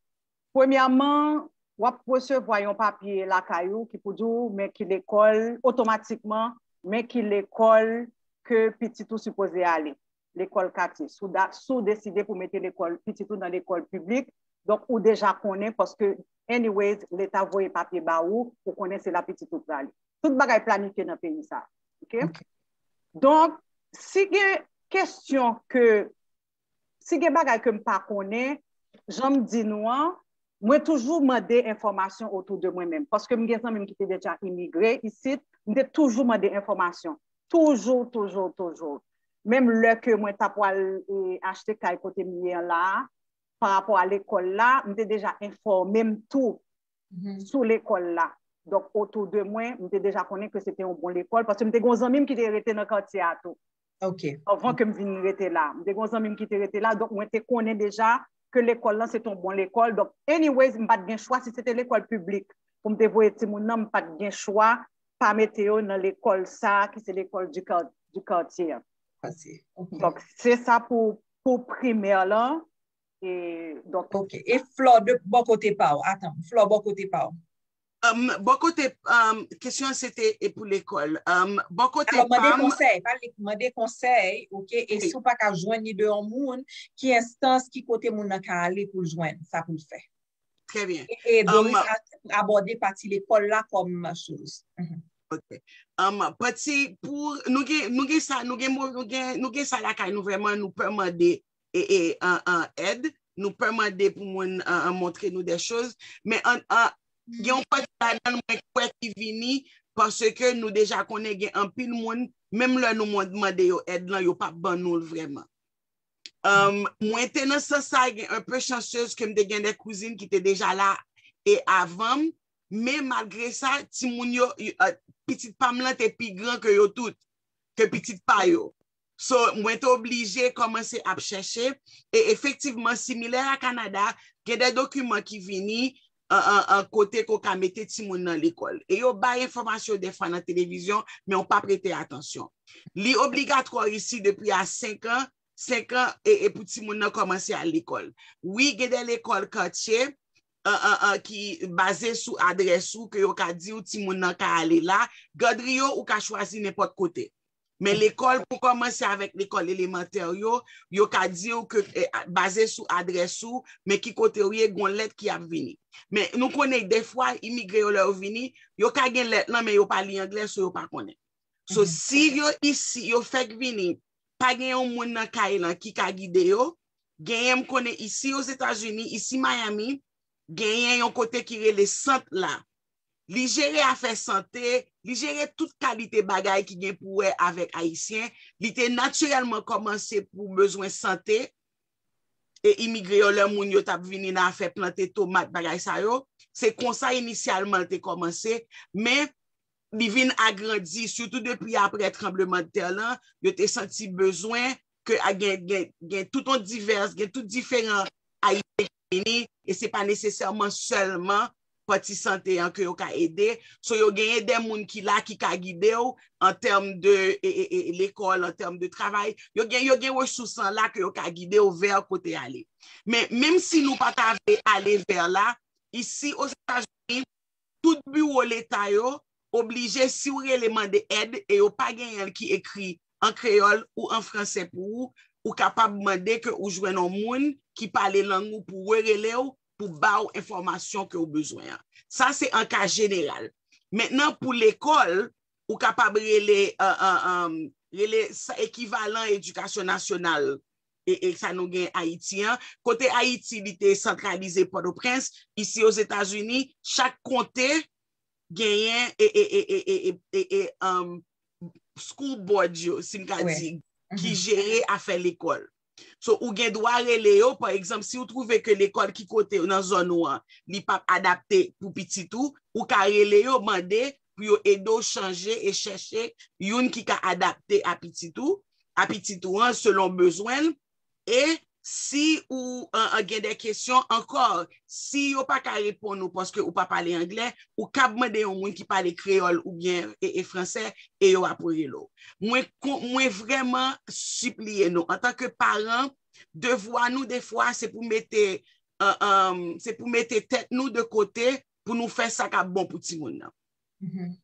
Premyèman, w ap resevwa yon papye lakay ou ki pou di w men ki lekòl, otomatikman, men ki lekòl ke pitit ou sipoze ale, lekòl katye. Si w da-, si w deside pou mete lekòl, pitit ou nan lekòl piblik, donk ou deja konnen, paske, anyways, leta voye papye ba ou, ou konnen se la pitit ou prale. Tout bagay planifye nan peyi sa. Oke? Donk, si gen kesyon ke, si gen bagay ke m pa konnen, jan m di nou an, mwen toujou mande enfòmasyon otou de mwen menm. Paske m gen zanmi m ki te deja imigre isit, m te toujou mande enfòmasyon. Toujou, toujou, toujou. Menm lè ke mwen ta pwal, e, achte kay kote m ye an la a, pa rapò a lekòl la, m te deja enfòme m tou sou lekòl la. Donk, otou de mwen, m te deja konnen ke se te yon bon lekòl, paske m te gen yon zanmi m ki te rete nan katye a tou. Anvan ke m vin rete la. M te gen yon zanmi m ki te rete la, donk mwen te konnen deja ke lekòl lan se te yon bon lekòl. Donk, anyways, m pa t gen chwa. Si se te lekòl piblik pou m te voye timoun nan, m pa t gen chwa pa mete yo nan lekòl sa a, ki se lekòl du quar-, du quartier. Donk, se sa pou, pou primè lan. E, donk, Ok. E Flò, de bò kote pa w? Atan, Flò, bò kote pa w? Um, bò kote, um, kesyon an se te e pou lekòl. Um, bò kote Alò, mande pa m, konsèy, pa li, mande konsèy, ok? E Wi. Si w pa ka jwenn li de yon moun, ki enstans, ki kote moun nan ka ale pou l jwenn sa pou l fè? Trè byen. E, e Um, Doris a abòde pati lekòl la kòm choz. Mhm. Ok. Um, pati pou, nou gen, nou gen sa, nou gen, mo- nou gen, nou gen sa lakay nou vrèman, nou pè mande e, e, an, an èd, nou pè mande pou moun an, an montre nou de choz, men an, an, gen yon pati ladan l mwen kwè ki vini, paske nou deja konnen gen anpil moun, menm lè nou mon- mande yo èd lan, yo p ap ban nou l vrèman. Um, mwen te nan sans sa, gen un peu chanceuse ke m te gen de kouzin ki te deja la e avan m, men malgre sa, timoun yo, y- uh, pitit pa m lan te pi gran ke yo tout, ke pitit pa yo. So, mwen te oblije kòmanse ap chèche, e efektivman, similè a Kanada, gen de dokiman ki vini an, an, an kote ke w ka mete timoun nan lekòl. E yo bay enfòmasyon dèfwa nan televizyon, men w p ap prete atansyon. Li obligatwa isi depi a senk an, senk an, e, e pou timoun nan kòmanse al lekòl. Wi, gen de lekòl katye, an, an, an, ki baze sou adrès ou, ke yo ka di w timoun nan ka ale la. Gadri yo, ou ka chwazi nenpòt kote. Men lekòl, pou kòmanse avèk lekòl elemantè yo, yo ka di w ke, eh, baze sou adrès ou, men ki kote w ye, gon lèt ki ap vini. Men nou konnen dèfwa, imigre yo, lè yo vini, yo ka gen lèt lan, men yo pa li anglè, so yo pa konnen. So, si yo isi, yo fèk vini, pa gen yon moun nan kay lan ki ka gide yo, genyen m konnen isi Ozetazini, isi Miami, genyen yon kote ki rele sant la. Li jere afè sante, li jere tout kalite bagay ki gen pou wè avèk Ayisyen. Li te natirèlman kòmanse pou bezwen sante, e imigre yo, lè moun yo t ap vini nan afè plante tomat, bagay sa yo. Se konsa inisyalman l te kòmanse, men li vin agrandi, sitou depi apre tranblemanntè lan, yo te santi bezwen ke a gen, gen, gen tout yon divès, gen tout diferan Ayisyen ki vini, e se pa nesesèman sèlman pati sante an ke yo ka ede. So, yo genyen de moun ki la ki ka gide w an tèm de e, e, e, lekòl, an tèm de travay. Yo gen, yo gen resous lan la ke yo ka gide w vè kote ale. Men, menm si nou pa ta vle ale vè la, isi Ozetazini, tout biwo leta yo oblije, si w rele mande èd e yo pa genyen l ki ekri an kreyòl ou an fransè pou ou, ou kapab mande ke ou jwenn yon moun ki pale lang ou pou rele w, pou ba w enfòmasyon ke w bezwen an. Sa se an ka jeneral. Mentnan, pou lekòl, ou kapab rele, uh, uh, um, rele sa ekivalan edikasyon nasyonal e, e sa nou gen Ayiti an. Kote Ayiti, li te santralize Pòtoprens, isi Ozetazini, chak konte genyen e, e, e, e, e, e, e, um, school board yo, si m ka Wi. Di, ki jere afè lekòl. So, ou gen dwa rele yo, pa egzanp, si w twouve ke lekòl ki kote nan zòn ou an, li p ap adapte pou pitit ou, ou ka rele yo, mande pou yo ede w chanje e chèche youn ki ka adapte a pitit ou, a pitit ou an, selon bezwen l, e Si ou an, an gen de kesyon ankò, si yo pa ka reponn ou paske ou pa pale anglè, ou kab mande yon moun ki pale kreyòl oubyen e, e fransè e yo ap rele w. Mwen, mwen vrèman sipliye nou, antanke paran, devwa nou defwa se pou mete, uh, um, se pou mete tèt nou de kote pou nou fè sa k ap bon pou timoun nan.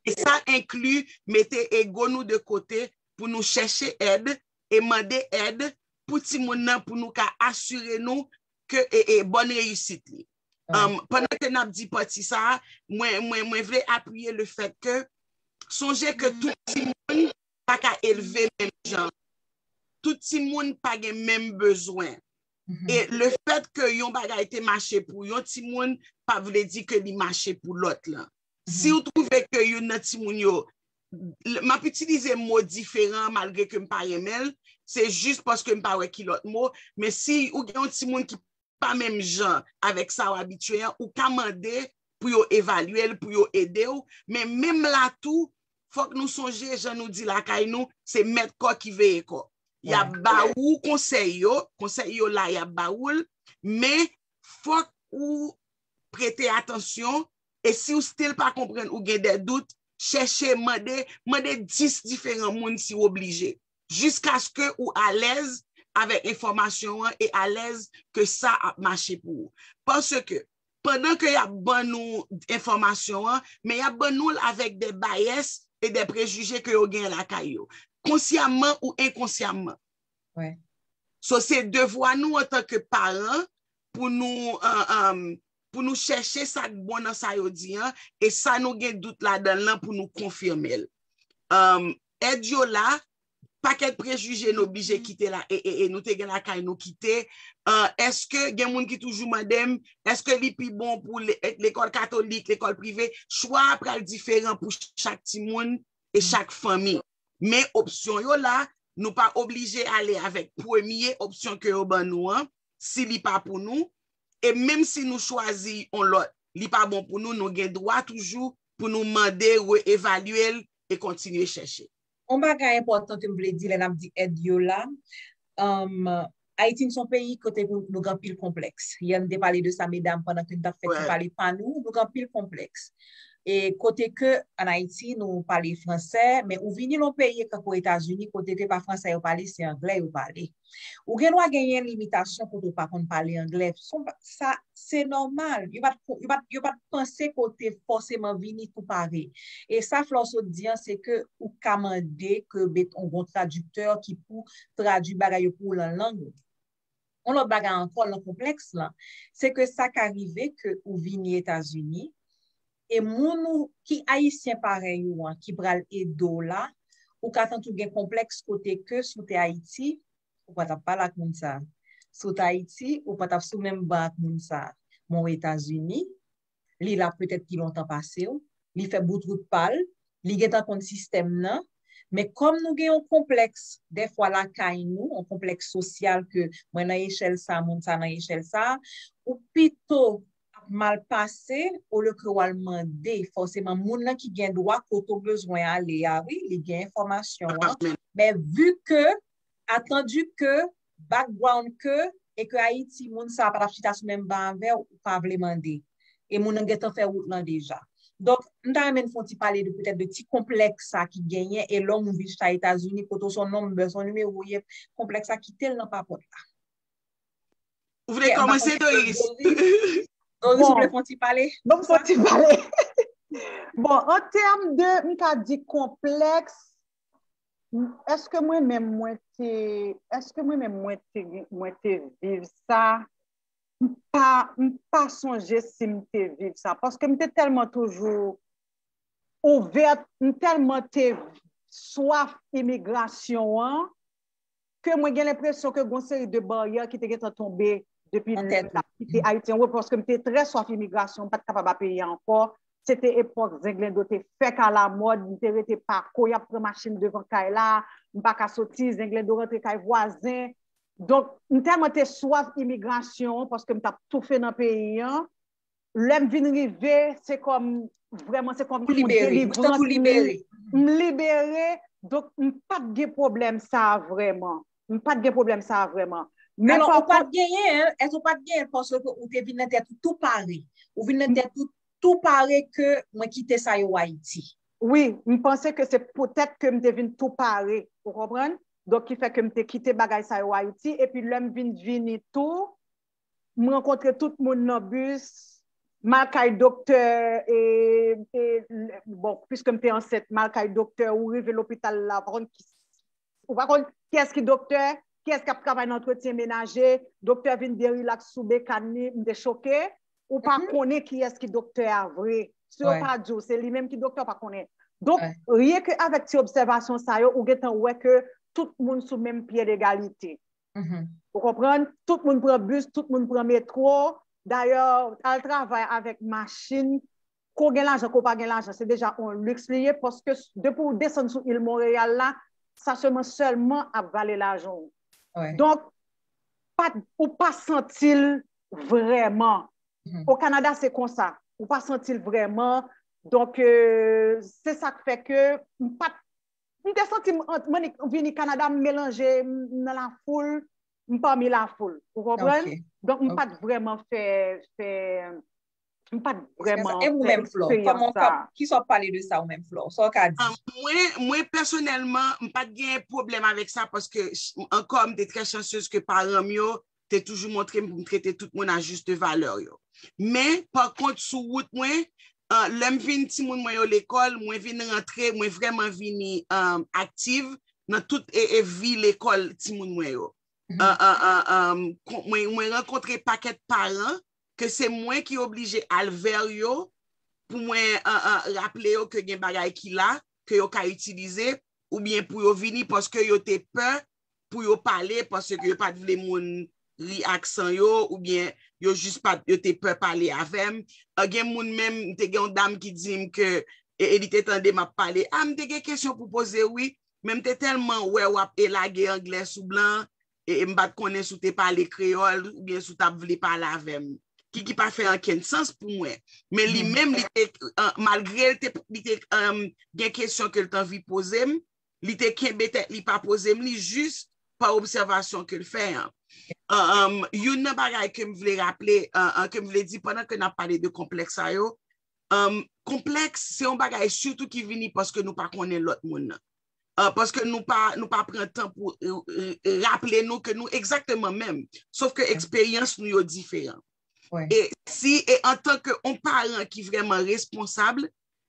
E sa enkli mete ego nou de kote pou nou chèche èd e mande èd pou timoun nan, pou nou ka asire nou ke e, e bòn reyisit li. Um, pandan ke n ap di pati sa a, mwen, mwen, mwen vle apiye le fèt ke sonje ke tout timoun pa ka elve menm jan. Tout timoun pa gen menm bezwen. E le fèt ke yon bagay te mache pou yon timoun, pa vle di ke li mache pou lòt lan. Si w twouve ke youn nan timoun yo, m ap itilize mo diferan malgre ke m pa renmen l, se jis paske m pa wè ki lòt mo, men si ou gen yon timoun ki pa menm jan avèk sa w abitye an, ou ka mande pou yo evalye l, pou yo ede w, men menm la tou, fòk nou sonje, jan nou di lakay nou, se mèt kò ki veye kò. Y ap ba ou konsèy yo, konsèy yo la, y ap ba ou l, men fòk ou prete atansyon, e si w still pa konprann, ou gen de dout, chèche, mande, mande dis diferan moun si w oblije, jiskaske ou alèz avèk enfòmasyon an e alèz ke sa ap mache pou ou. Paske, pandan ke y ap ban nou enfòmasyon an, men y ap ban nou l avèk de bias e de prejije ke yo gen lakay yo, konsyamman ou enkonsyamman. So, se devwa nou antanke paran pou nou, uh, um, pou nou chèche sa k bon nan sa yo di an, e sa nou gen dout ladan l lan pou nou konfime l. Um, èd yo la, pakèt prejije nou oblije kite la, e, e, e nou te gen lakay nou kite. Uh, èske gen moun ki toujou mande m, èske li pi bon pou le-, lekòl katolik, lekòl prive? Chwa a pral diferan pou chak timoun e chak fanmi. Men opsyon yo la, nou pa oblije ale avèk premye opsyon ke yo ban nou an, si li pa pou nou, e menm si nou chwazi yon lòt, li pa bon pou nou, nou gen dwa toujou pou nou mande, re-evalye l e kontinye chèche. Yon bagay enpòtan ke m vle di lè n ap di èd yo la, um, Ayiti n se yon peyi kote nou, nou gen anpil konplèks. Yè n te pale de sa, medam, pandan ke n t ap fè ti pale pa nou, nou gen anpil konplèks. E kote ke an Ayiti, nou pale fransè, men ou vini nan yon peyi tankou Etazini, kote ke pa fransè yo pale, se anglè yo pale. Ou gen dwa genyen limitasyon kote ou pa konn pale anglè. Sa, se nòmal. Yo pa t, yo pa t, yo pa t panse ke w te fòseman vini tou pare. E sa Flore sot di an, se ke ou ka mande ke yo met yon bon tradiktè ki pou tradui bagay yo pou ou lan lang ou. Yon lòt bagay ankò, nan konplèks lan, se ke sa ka rive ke ou vini Etazini, e moun ou ki ayisyen parèy ou an, ki pral ede w la, ou ka santi w gen konplèks kote ke si w te Ayiti, ou pa t ap pale ak moun sa. Si w t Ayiti, ou pa t ap sou menm ban ak moun sa. Men w Etazini, li la petèt pi lontan pase w, li fè bout wout pa l, li gentan konn sistèm nan, men kòm nou gen yon konplèks, dèfwa lakay nou, yon konplèks sosyal ke mwen nan echèl sa, moun sa nan echèl sa, ou pito ap mal pase, olye ke w al mande, fòseman, moun nan ki gen dwa kote w bezwen ale a, wi, li gen enfòmasyon an, men vi ke, atandi ke, background ke, e ke Ayiti, moun sa pa t ap chita sou menm ban avè w, ou pa vle mande. E moun nan gentan fè wout lan deja. Donk, m ta renmen n fè yon ti pale de, petèt, de ti konplèks sa ki genyen, e lè yon moun vin chita Etazini, kote w se yon nonm, bezwen nimewo w ye, konplèks sa kite l nan papòt la. Ou vle kòmanse, Doris? Doris, ou vle fè yon ti pale? Bon, m fè yon ti pale. Bon, an tèm de, m ka di konplèks, èske mwen menm mwen te, èske mwen menm mwen te, mwen te viv sa? M pa, m pa sonje si m te viv sa, paske m te tèlman toujou ouvè, m tèlman te swaf imigrasyon an, ke mwen gen lenpresyon ke gon seri de baryè ki te gentan tonbe depi lè m t ap kite Ayiti an, wi, paske m te trè swaf imigrasyon, m pa t kapab a peyi a ankò. Se te epòk zenglendo te fèk alamòd, m te rete Pako, y ap pran machin devan kay la, m pa ka soti, zenglendo rantre kay vwazen. Donk, m tèlman te swaf imigrasyon, paske m t ap toufe nan peyi an. Lè m vin rive, se kòm, vrèman, se kòm yon delivrans, m libere. Donk, m pa t gen pwoblèm sa a vrèman. M pa t gen pwoblèm sa a vrèman. Men Alò, pa ou pa t genyen l, èske ou pa t genyen l paske ou te vin nan tèt ou tou pare? Ou vin nan tèt ou tou pare ke mwen kite sa yo Ayiti? Wi, m panse ke se poutèt ke m te vin tou pare, ou konprann? Donk, ki fè ke m te kite bagay sa yo Ayiti, epi lè m vin vini tou, m rankontre tout moun nan bis, m al kay doktè, e, e, bon, piske m te ansent, m al kay doktè, ou rive lopital la, ou pa konn ki, ou pa konn kiyès ki doktè, kiyès k ap travay nan antretyen menaje, doktè vin byen rilaks sou bekàn li, m te choke, ou pa konnen kiyès ki doktè a vre. Si yo pa di w, se li menm ki doktè, ou pa konnen. Donk, ryen ke avèk ti obsèvasyon sa yo, ou gentan wè ke tout moun sou menm pye degalite. Ou konprann? Tout moun pran bis, tout moun pran metwo. Dayè, al travay avèk machin, ke w gen lajan, ke w pa gen lajan, se deja yon liks li ye, paske depi w desann sou il Monreyal la, sa sèlman, sèlman ap vale lajan w. Donk, pa, ou pa santi l vrèman. O Kanada, se konsa. Ou pa santi l vrèman. Donk, euh, se sa k fè ke m pa t M te santi m ant, mwen vini Kanada, m melanje, m nan lafoul, m pami lafoul. Ou konprann? Donk, m pa t vrèman fè, fè, m pa t vrèman fè eksperyans sa. Kisa w ap pale de sa ou menm, Flò? Sa w ka di? Mwen, mwen pèsonèlman, m pa t gen pwoblèm avèk sa paske ankò, m te trè chansez ke paran m yo te toujou montre m pou m trete tout moun a jis valè yo. Men, pa kont, sou wout mwen, lè m vin timoun mwen yo lekòl, mwen vin rantre, mwen vrèman vini aktiv nan tout e, e vi lekòl timoun mwen yo. Mwen, mwen rankontre pakèt paran ke se mwen ki oblije al vè yo pou mwen raple yo ke gen bagay ki la, ke yo ka itilize, oubyen pou yo vini paske yo te pè pou yo pale, paske yo pa t vle moun ri ak san yo, oubyen yo jis pa t, yo te pè pale avè m. Gen moun menm, m te gen yon dam ki di m ke, e, e li te tande m ap pale, a, m te gen kesyon pou poze, wi, men m te tèlman wè w ap elage anglè sou blan, e, e m pa t konnen si w te pale kreyòl, oubyen si w t ap vle pale avè m. Ki, ki pa fè ankenn sans pou mwen. Men li menm, li te, malgre li te, li te gen kesyon ke l t anvi poze m, li te kenbe tèt li pa poze m li jis pa obsèvasyon ke l fè an. Youn nan bagay ke m vle raple, ke m vle di pandan ke n ap pale de konplèks sa yo, konplèks se yon bagay sitou ki vini paske nou pa konnen lòt moun nan. Paske nou pa, nou pa pran tan pou raple nou ke nou egzakteman menm, sof ke eksperyans nou yo diferan. E si, e antanke yon paran ki vrèman responsab,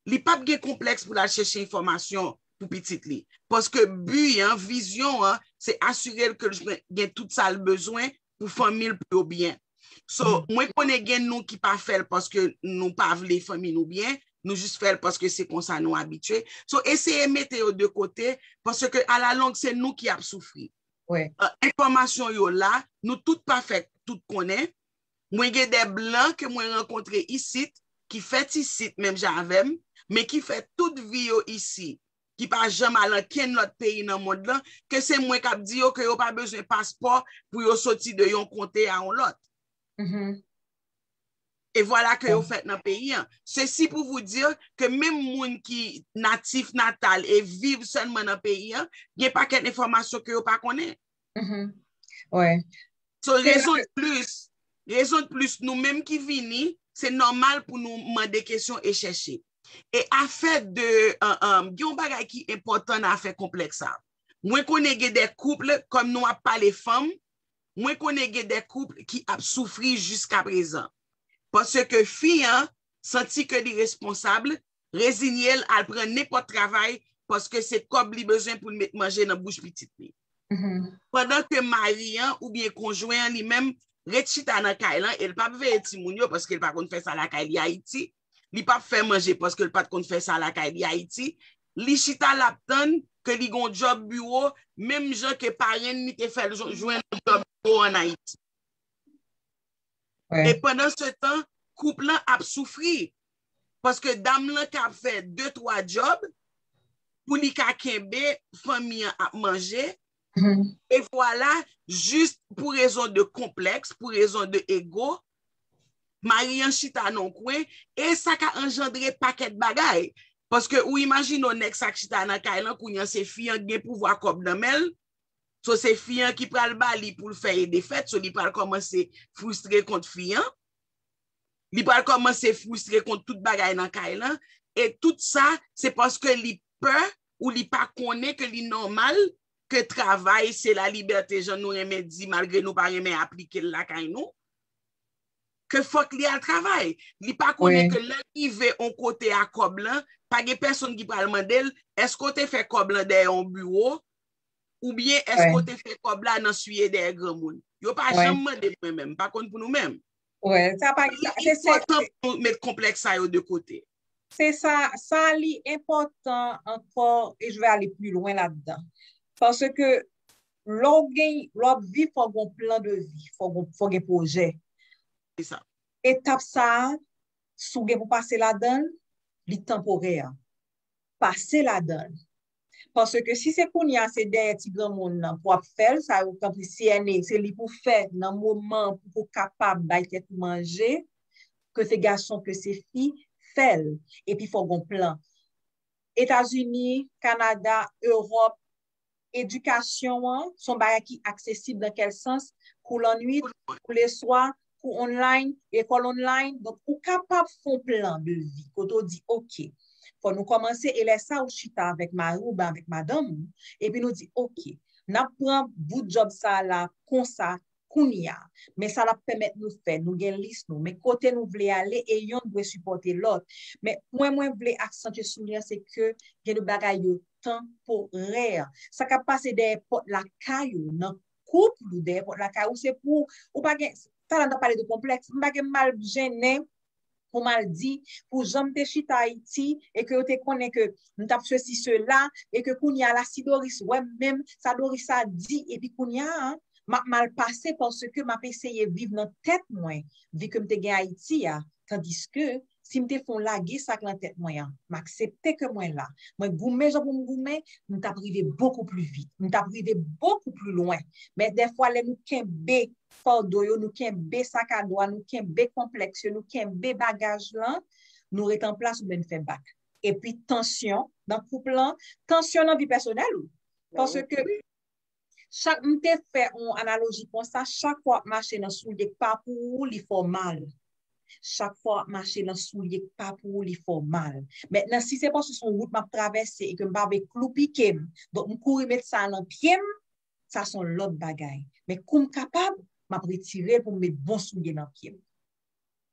li p ap gen konplèks pou l al chèche enfòmasyon pou pitit li. Paske bi an, vizyon an, se asire l ke l gen tout sa l bezwen pou fanmi l, pou yo byen. So, mwen konnen gen nou ki pa fè l paske nou pa vle fanmi nou byen, nou jis fè l paske se konsa nou abitye. So, eseye mete yo de kote, paske alalong, se nou ki ap soufri. Enfòmasyon yo la, nou tout pa fè tout konnen. Mwen gen de blan ke mwen rankontre isit, ki fèt isit menm jan avè m, men ki fè tout vi yo isi, ki pa janm al ankenn lòt peyi nan mond lan, ke se mwen k ap di yo ke yo pa bezwen paspò pou yo soti de yon konte a yon lòt. E vwala ke yo fèt nan peyi an. Sesi pou vou di ke menm moun ki natif natal e viv sèlman nan peyi an, gen pakèt enfòmasyon ke yo pa konnen. So, rezon de plis, rezon de plis, nou menm ki vini, se nòmal pou nou mande kesyon e chèche. E afè de, gen yon bagay ki enpòtan nan afè konplèks sa. Mwen konnen gen de koup, kòm nou ap pale fanm, mwen konnen gen de koup ki ap soufri jiska prezan. Paske fi an santi ke li responsab, rezinye l al pran nenpòt travay paske se kòb li bezwen pou l met manje nan bouch pitit li. Pandan ke mari an oubyen konjwen an li menm ret chita nan kay lan e l p ap veye timoun yo paske l pa konn fè sa lakay li Ayiti, li p ap fè manje paske l pa t konn fè sa lakay li Ayiti, li chita l ap tann ke li gon djòb biwo menm jan ke parenn li te fè l jwenn yon djòb biwo an Ayiti. E pandan se tan, koup lan ap soufri. Paske dam lan ka ap fè de twa djòb pou li ka kenbe fanmi an ap manje. E vwala, jis pou rezon de konplèks, pou rezon de ego, mari an chita nan yon kwen, e sa ka anjandre pakèt bagay. Paske ou imajine w nèg sa k chita nan kay lan, kounye an se fi an gen pouvwa kòb nan men l, So, se fi an ki pral ba li pou l fè e defèt. So, li pral kòmanse fristre kont fi an. Li pral kòmanse fristre kont tout bagay nan kay lan. E tout sa, se paske li pè ou li pa konnen ke li nòmal ke travay se la libète, jan nou renmen di, malgre nou pa renmen aplike l lakay nou, ke fòk li al travay. Li pa konnen ke lè l rive on kote a kòb lan, pa gen pèsonn ki pral mande l, èske w te fè kòb lan dèyè yon biwo, oubyen èske w te fè kòb la nan siye dèyè granmoun? Yo pa janm mande mwen menm, m pa konn pou nou menm. Wè, sa pa Li enpòtan pou nou met konplèks sa yo de kote. Se sa, sa li enpòtan ankò, e je vais aller plus loin ladan. Paske lè w gen, lè w ap viv, fò gen plan de vi, fò gen, fò gen pwojè. Se sa. Etap sa a, si w gen pou pase ladan l, li tanporè. Pase ladan l. Paske si se kounye a se dèyè ti granmoun nan pou ap fè l, sa yo tanpri C N A, se li pou fè nan moman pou pou kapab bay tèt ou manje, ke se gason, ke se fi, fè l. Epi fò gon plan. Etazini, Kanada, Ewòp, edikasyon an, se yon bagay ki aksesib nan kèl sans, kou lannwit, kou leswa, kou online, lekòl online. Donk, ou kapab fè yon plan de vi, kote w di, oke, fò nou kòmanse, e lè sa ou chita avèk mari w, oubyen avèk madanm ou, epi nou di, oke, n ap pran bout djòb sa a la konsa, kounye a. Men sa l ap pèmèt nou fè, nou gen lis nou, men kote nou vle ale, e yonn dwe sipòte lòt. Men pwen mwen vle aksantye sou li an, se ke gen de bagay yo tanporè. Sa k ap pase dèyè pòt lakay ou, nan koup ou, dèyè pòt lakay ou, se pou ou pa gen, talè n t ap pale de konplèks, m pa gen mal jennen pou m al di, pou jan m te chita Ayiti, e ke yo te konnen ke m t ap sesi sela, e ke kounye a la, si Doris wè m menm, sa Doris a di, epi kounye a, m ap mal pase paske m ap eseye viv nan tèt mwen, vi ke m te gen Ayiti a, tandiske si m te fè yon lage sa k nan tèt mwen an, m aksepte ke mwen la, mwen goumen jan pou m goumen, m t ap rive bokou pli vit, m t ap rive bokou pli lwen. Men dèfwa, lè nou kenbe fado yo, nou kenbe sakado a, nou kenbe konplèks yo, nou kenbe bagaj lan, nou ret an plas oubyen n fè bak. Epi tansyon nan koup lan, tansyon nan vi pèsonèl ou. Paske chak, m te fè yon analoji konsa, chak fwa w ap mache nan soulye k pa pou ou, li fè w mal. Chak fwa w ap mache nan soulye k pa pou ou, li fè w mal. Mentnan, si se paske se yon wout m ap travèse e ke m pa vle klou pike m, donk m kouri met sa nan pye m, sa se yon lòt bagay. Men kou m kapab, m ap retire l pou m met bon soulye nan pye m.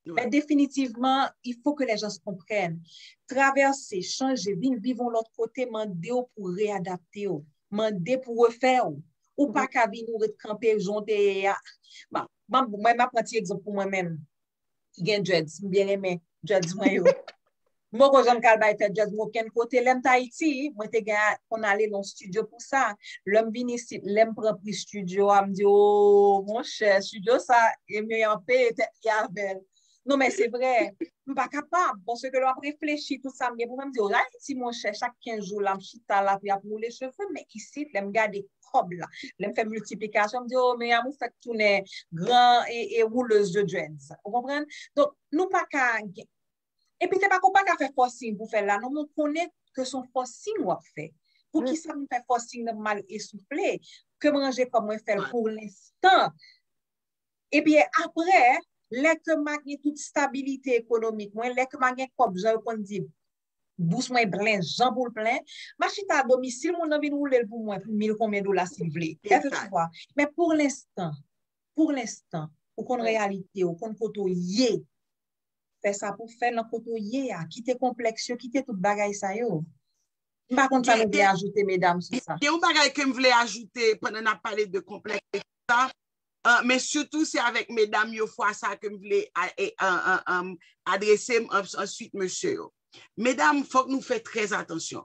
Men definitivman, il faut que les gens comprennent. Travèse, chanje, vin viv yon lòt kote, mande w pou reyadapte w, mande pou refè w. Ou pa ka vin ou ret kanpe jan w te ye a. Mwen, m ap pran ti egzanp pou mwen menm. Ki gen dreads, m byen renmen dreads mwen yo. M poko janm kal bay fè dreads mwen okenn kote. Lè m t Ayiti, mwen te gen konn ale nan yon studio pou sa. Lè m vin isit, lè m pran pri studio a, m di, o, monchè, studio sa, e men an peye tèt li avè l. Non, men se vre. M pa kapab, paske lè w ap reflechi tout sa m gen pou mwen, m di, o, Ayiti, monchè, chak kenz jou la, m chita la, pou y ap woule cheve m, men isit, lè m gade kòb la, lè m fè miltiplikasyon, m di, o, men a m ou fèk tounen gran e, e woulez de dreads. Ou konprann? Donk, nou pa ka gen, epi se pa ke w pa ka fè forcing pou fè l la, non, men w konnen ke se yon forcing w ap fè. Poukisa m fè forcing nan m al esoufle? Ke m ranje kò mwen fè l pou lenstan. Epi apre, lè ke m a gen tout stabilite ekonomik mwen, lè ke m a gen kòb, jan yo konn di, bous mwen plen, jan pou l plen, m a chita a domisil, moun nan vin woule l pou mwen, pou mil konbyen dola si l vle. Est-ce que tu vois? Men pou lenstan, pou lenstan, ou konn reyalite, ou konn kote w ye. Fè sa pou fè nan kote w ye a. Kite konplèks yo, kite tout bagay sa yo. M pa konn sa nou vle ajoute, medam, sou sa. Gen yon bagay ke m vle ajoute pandan n ap pale de konplèks e tout sa, men sitou se avèk medam yo fwa sa ke m vle adrese m, answit mesye yo. Medam, fòk nou fè trè atansyon.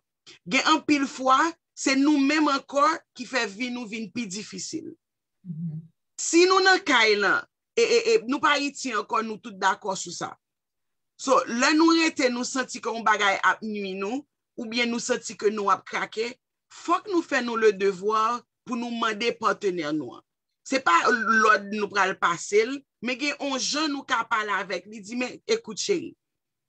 Gen anpil fwa, se nou menm ankò ki fè vi nou vin pi difisil. Si nou nan kay lan, e, e, e nou pa Ayiti ankò, nou tout dakò sou sa. So, lè nou rete, nou santi ke yon bagay ap nwi nou, oubyen nou santi ke nou ap krake, fòk nou fè nou le devwa pou nou mande patnè nou an. Se pa lòd nou pral pase l, men gen yon jan nou ka pale avèk li, di, men, ekout, cheri,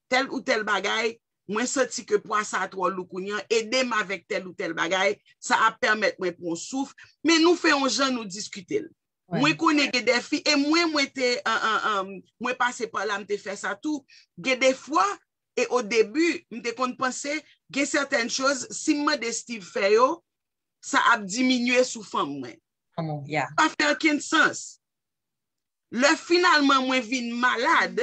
tèl ou tèl bagay, mwen santi ke pwa sa a twò lou kounye a, ede m avèk tèl ou tèl bagay, sa ap pèmèt mwen pran yon souf, men nou fè yon jan nou diskite l. Mwen konnen gen de fi, e mwen, mwen te, an, an, an, mwen pase pa la, m te fè sa tou. Gen de fwa, e o debi, m te konn panse, gen sètèn choz, si m mande Steve fè yo, sa ap diminye sou fanm mwen. Kòman, yeah. Pa fè okenn sans. Lè finalman mwen vin malad,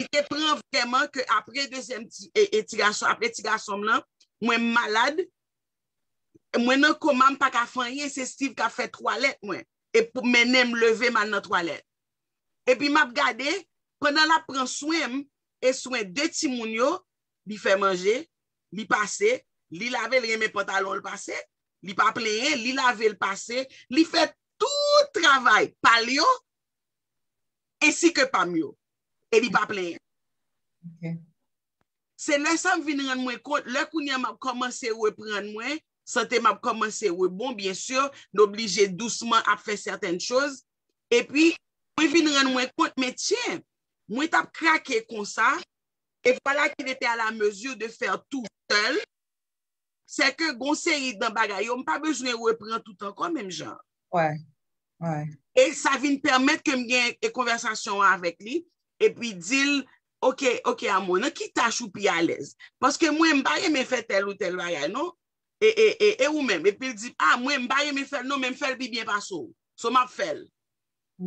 li te pran vrèman ke apre dezyèm ti, e, e ti gason, apre ti gason m lan, mwen malad, mwen nan koma, m pa ka fè anyen, se Steve k ap fè twalèt mwen. E pou mennen m leve m al nan twalèt. Epi m ap gade, pandan l ap pran swen m, e swen de timoun yo, li fè manje, li pase, li lave, li renmen pantalon l pase, li pa plenyen, li lave l pase, li fè tout travay pa l yo, ensi ke pa m yo. E li pa plenyen. Ok. Se lè sa m vin rann mwen kont, lè kounye a m ap kòmanse reprann mwen, sante m ap kòmanse rebon, byen si, n oblije dousman ap fè sètèn choz. Epi, mwen vin rann mwen kont, men tyen, mwen t ap krake konsa, et voilà qu'il était à la mesure de faire tout seul, c'est que gon seri dan bagay yo, m pa bezwen repran tout ankò menm jan. Ouais, ouais. E sa vin pèmèt ke m gen e konvèsasyon an avèk li, epi di l, ok, ok, amou, nan ki tach ou pi alèz? Paske mwen, m pa renmen fè tèl ou tèl bagay, non. E, e, e, e ou menm? Epi l di, ah, mwen, m pa renmen fè l, non, men m fè l pi byen pase w. So, m ap fè l.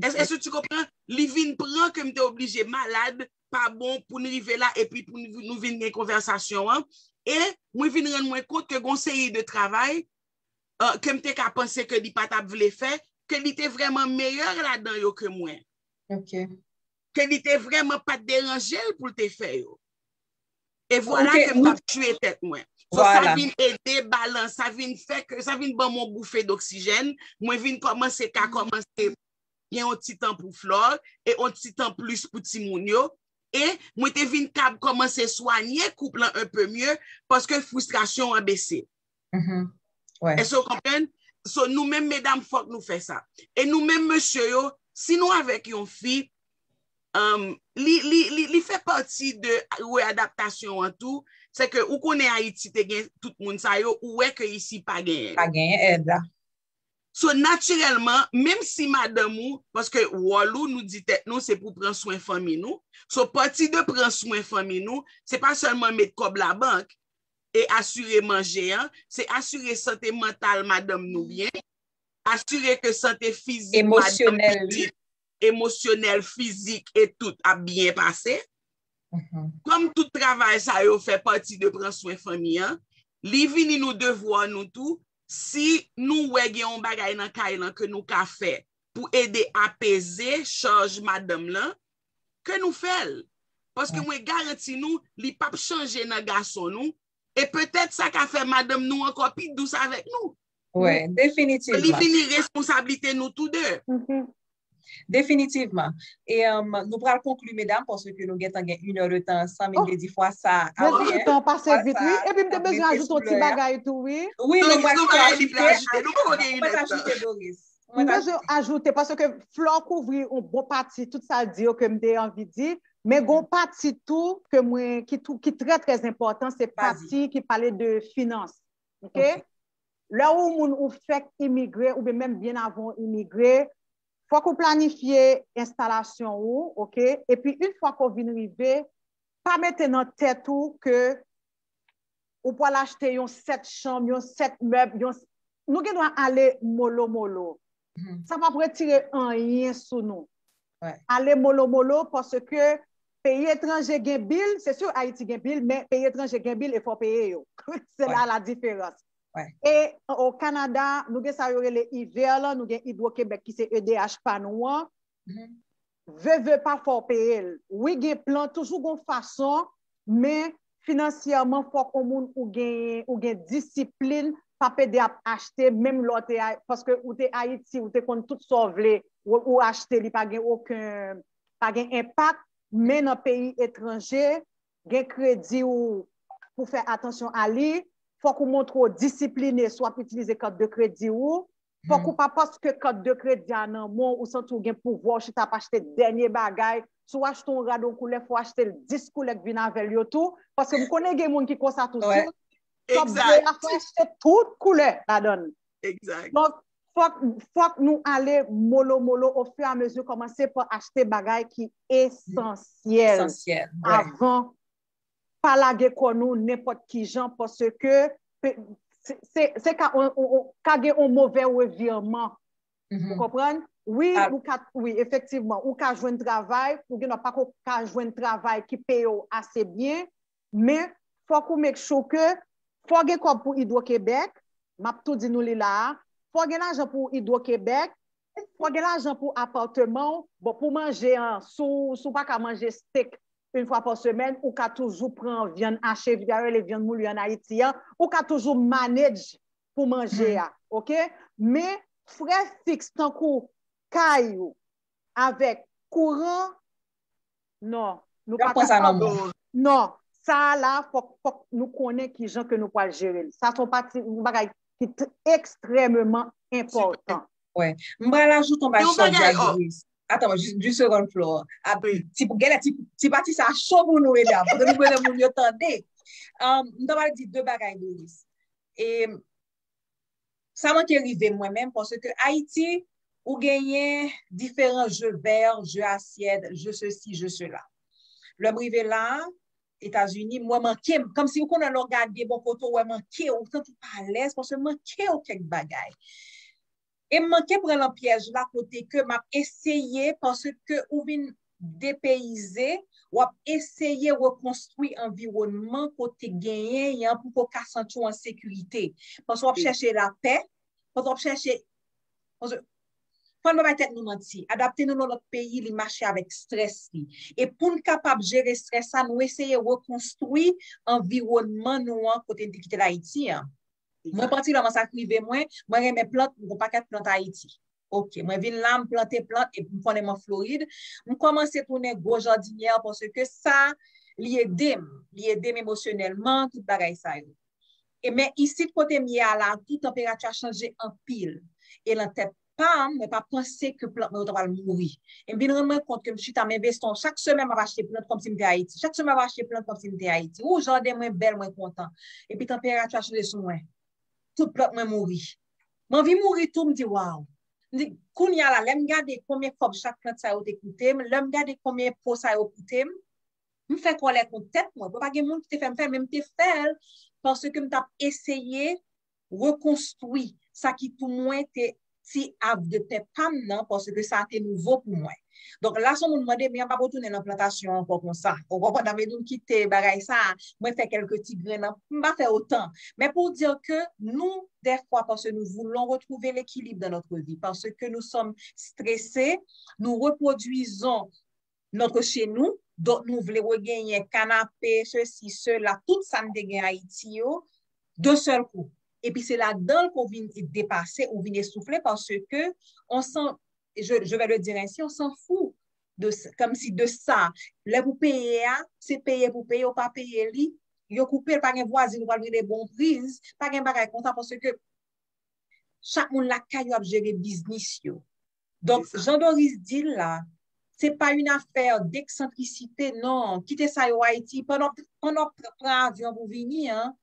Est-ce que tu comprends? Li vin pran ke m te oblije malad, pa bon pou n rive la, epi pou n- nou vin gen konvèsasyon an. E mwen vin rann mwen kont ke gon seri de travay, euh, ke m te ka panse ke li pa t ap vle fè, ke li te vrèman meyè ladan yo ke mwen. Ok. Ke li te vrèman pa t deranje l pou l te fè yo. E vwala Ok, ke m t nou- ap tchwe tèt mwen. So, sa Vwala. vin ede balans, sa vin fè ke, sa vin ban m yon boufe doksijèn. Mwen vin kòmanse ka kòmanse gen yon ti tan pou Flore e yon ti tan plis pou timoun yo. E mwen te vin kab kòmanse swanye koup lan un peu mieux paske fristrasyon an bese. Mhm. Ouais. Èske w konprann? So, nou menm medam, fòk nou fè sa. E nou menm mesye yo, si nou avèk yon fi, um, li, li, li, li fè pati de readaptasyon an tou. Se ke ou konnen Ayiti te gen tout moun sa yo, ou wè ke isi pa genyen. Pa genyen èd la. So, natirèlman, menm si madanm ou, paske wòl ou, nou di tèt nou, se pou pran swen fanmi nou. So, pati de pran swen fanmi nou, se pa sèlman met kòb labank e asire manje an, se asire sante mantal madanm nou byen, asire ke sante fizik madanm Emosyonèl li. pitit, emosyonèl, fizik e tout ap byen pase. Mhm. Kòm tout travay sa yo fè pati de pran swen fanmi an, li vini nou devwa nou tou, si nou wè gen yon bagay nan kay lan ke nou ka fè pou ede apeze chaj madanm lan, ke nou fè l. Paske Ouais. Mwen garanti nou, li p ap chanje nan gason nou, e petèt sa ka fè madanm nou ankò pi dous avèk nou. Ouais, Li definitivman. Vini responsablite nou tou de. Definitivman. E um, nou pral konkli, medam, paske nou gentan gen une heure de temps ansanm, Oh. M te di fwa sa a Mezanmi, byen. Tan pase Fwa vit, sa wi. a, Epi m te ap bezwen rete ajoute sou yon ti lè a. Bagay tou, wi. Wi, Non, nou gen pral yon bagay li vle ajoute, ajoute. Nou pa gen mwen t ap inèdtan. Ajoute, Doris. M bezwen ajoute, paske Flore kouvri yon bon pati, tout sa l di yo ke m te anvi di. Men gen yon pati tou ke mwen, ki, tou, ki trè, trè enpòtan, se pati ki pale de finans. Ok? Ok. Lè ou moun ou fèk imigre, oubyen menm byen avan w imigre, fòk ou planifye enstalasyon ou, ok? Epi, yon fwa ke w vin rive, pa mete nan tèt ou ke ou pral achte yon sèt chanm, yon sèt mèb, yon... Nou gen dwa ale molo molo. Mhm. Sa p ap retire anyen sou nou. Ouais. Ale molo molo paske peyi etranje gen bil, se si Ayiti gen bil, men peyi etranje gen bil e fò peye yo. Se la la diferans. Ouais. E o Kanada, nou gen sa yo rele I V E R lan, nou gen Hydro-Québec ki se E D H pa nou an. Mhm. Ve, ve pa fò w peye l. Wi, gen plan, toujou gon fason, men finansyèman, fòk yon moun ou gen, ou gen disiplin, p ap ede ap achte, menm lè w te, paske ou te Ayiti, ou te konn tout sa w vle, ou, ou achte, li pa gen okenn, pa gen enpak, men nan peyi etranje, gen kredi ou pou fè atansyon a li, fòk ou montre w disipline, si w ap itilize kat de kredi ou, Fòk ou pa paske kat de kredi a nan men w, ou santi w gen pouvwa, ou chita ap achte dènye bagay. Si w achte yon rad yon koulè, fò w achte l dis koulè k vin avè l yo tou. Paske m konnen gen moun ki konsa tou. Si w t ap vle a, fò w achte tout koulè ladan l. Donk, fòk, fòk nou ale molo molo o fur e a mezi, kòmanse pa achte bagay ki esansyèl avan pa lage kò nou nenpòt ki jan, paske se, se, se ka, on, on, on, ka gen yon move revirman. Ou konprann? Wi, ou ka, wi, efektivman, ou ka jwenn travay, ou gen dwa pako ka jwenn travay ki peye w ase byen, men fòk ou make sure ke fò gen kòb pou Hydro-Québec, m ap tou di nou li la a, fò gen lajan pou Hydro-Québec, fò gen lajan pou apatman w. Bon, pou manje an, si w, si w pa ka manje steak yon fwa pa semèn, ou ka toujou pran vyann hache, yo rele vyann moulu an Ayiti an, ou ka toujou manage pou manje a, oke? Men frè fiks tankou kay ou avèk kouran, non, nou pa ka. Non, sa a la, fòk, fòk nou konnen ki jan ke nou pral jere l. Sa se yon pati, yon bagay ki t-, ekstrèmeman enpòtan. Wi. M pral ajoute yon bagay sou sa Doris. Atann, jis, jis segonn, Flora. Ti, genlè ti, ti pati sa cho pou nou, medam. Paske nou bezwen moun yo tande. Um, m ta pral di de bagay, Doris. E sa manke rive mwen menm, paske Ayiti, ou genyen diferan je vè, je asyèt, je sesi, je sela. Lè m rive la, Etazini, m wè manke m, kòmsi ou konnen lè w gade bò kote w wè manke, ou santi w pa alèz, paske manke w kèk bagay. E m manke pran nan pyèj la kote ke m ap eseye, paske ou vin depeyize, w ap eseye rekonstwi anviwònman kote genyen an pou w ka santi w an sekirite. Paske w ap chèche lapè, paske w ap chèche, paske, fò n pa bay tèt nou manti, adapte nou nan lòt peyi, li mache avèk estrès li. E pou n kapab jere estrès sa, nou eseye rekonstwi anviwònman nou an kote n te kite l Ayiti an. Mwen pèsonèlman, sa k rive mwen, mwen renmen plant, m gon pakèt plant Ayiti. Oke, mwen vin la, m plante plant, epi m konnen m an Florid. M kòmanse tounen gwo jadinyè paske sa, li ede m. Li ede m emosyonèlman, tout bagay sa yo. E men isit kote m ye a la, tou tanperati a chanje anpil. E nan tèt pa m, mwen pa panse ke plant mwen yo ta pral mouri. E m vin rann mwen kont ke m chita, m envesti, chak semèn m ap achte plant kòmsi m te Ayiti. Chak semèn m ap achte plant kòmsi m te Ayiti. Ou, jaden mwen bèl, mwen kontan. Epi tanperati a chanje sou mwen. Tout plant mwen mouri. M anvi mouri tou, m di, waw. M di, kounye a la, lè m gade konbyen kòb chak plant sa yo te koute m, lè m gade konbyen po sa yo koute m, m fè kòlè kont tèt mwen. Bon, pa gen moun ki te fè m fè l, men m te fè l paske m t ap eseye rekonstwi sa ki pou mwen te ti av de pè pa m nan, paske sa te nouvo pou mwen. Donk, la, si yon moun mande, men an pa retounen nan plantasyon ankò konsa. Ou konprann, sa vle di m kite bagay sa, mwen fè kèlke ti grenn nan, m pa fè otan. Men pou w di ke nou, dèfwa, paske nou voulons retrouver l'équilibre dans notre vie, parce que nous sommes stressés, nous reproduisons notre chez nous, donk nou vle regenyen kanape, sesi, sela, tout sa n te gen Ayiti yo, de sèl kou. Epi se ladan l ke w vin depase, ou vin esoufle, paske on s'en, je, je vais le dire ainsi, on s'en fout de, comme si de sa. Lè pou peye a, se peye pou peye, ou pa peye li, yo koupe l, pa gen vwazin, ou pral rele bon priz, pa gen bagay konsa, paske chak moun lakay yo ap jere biznis yo. Donk, jan Doris di l la, se pa yon afè d'excentricité, non. Kite sa yo Ayiti, pandan, pandan w pran avyon pou vini an,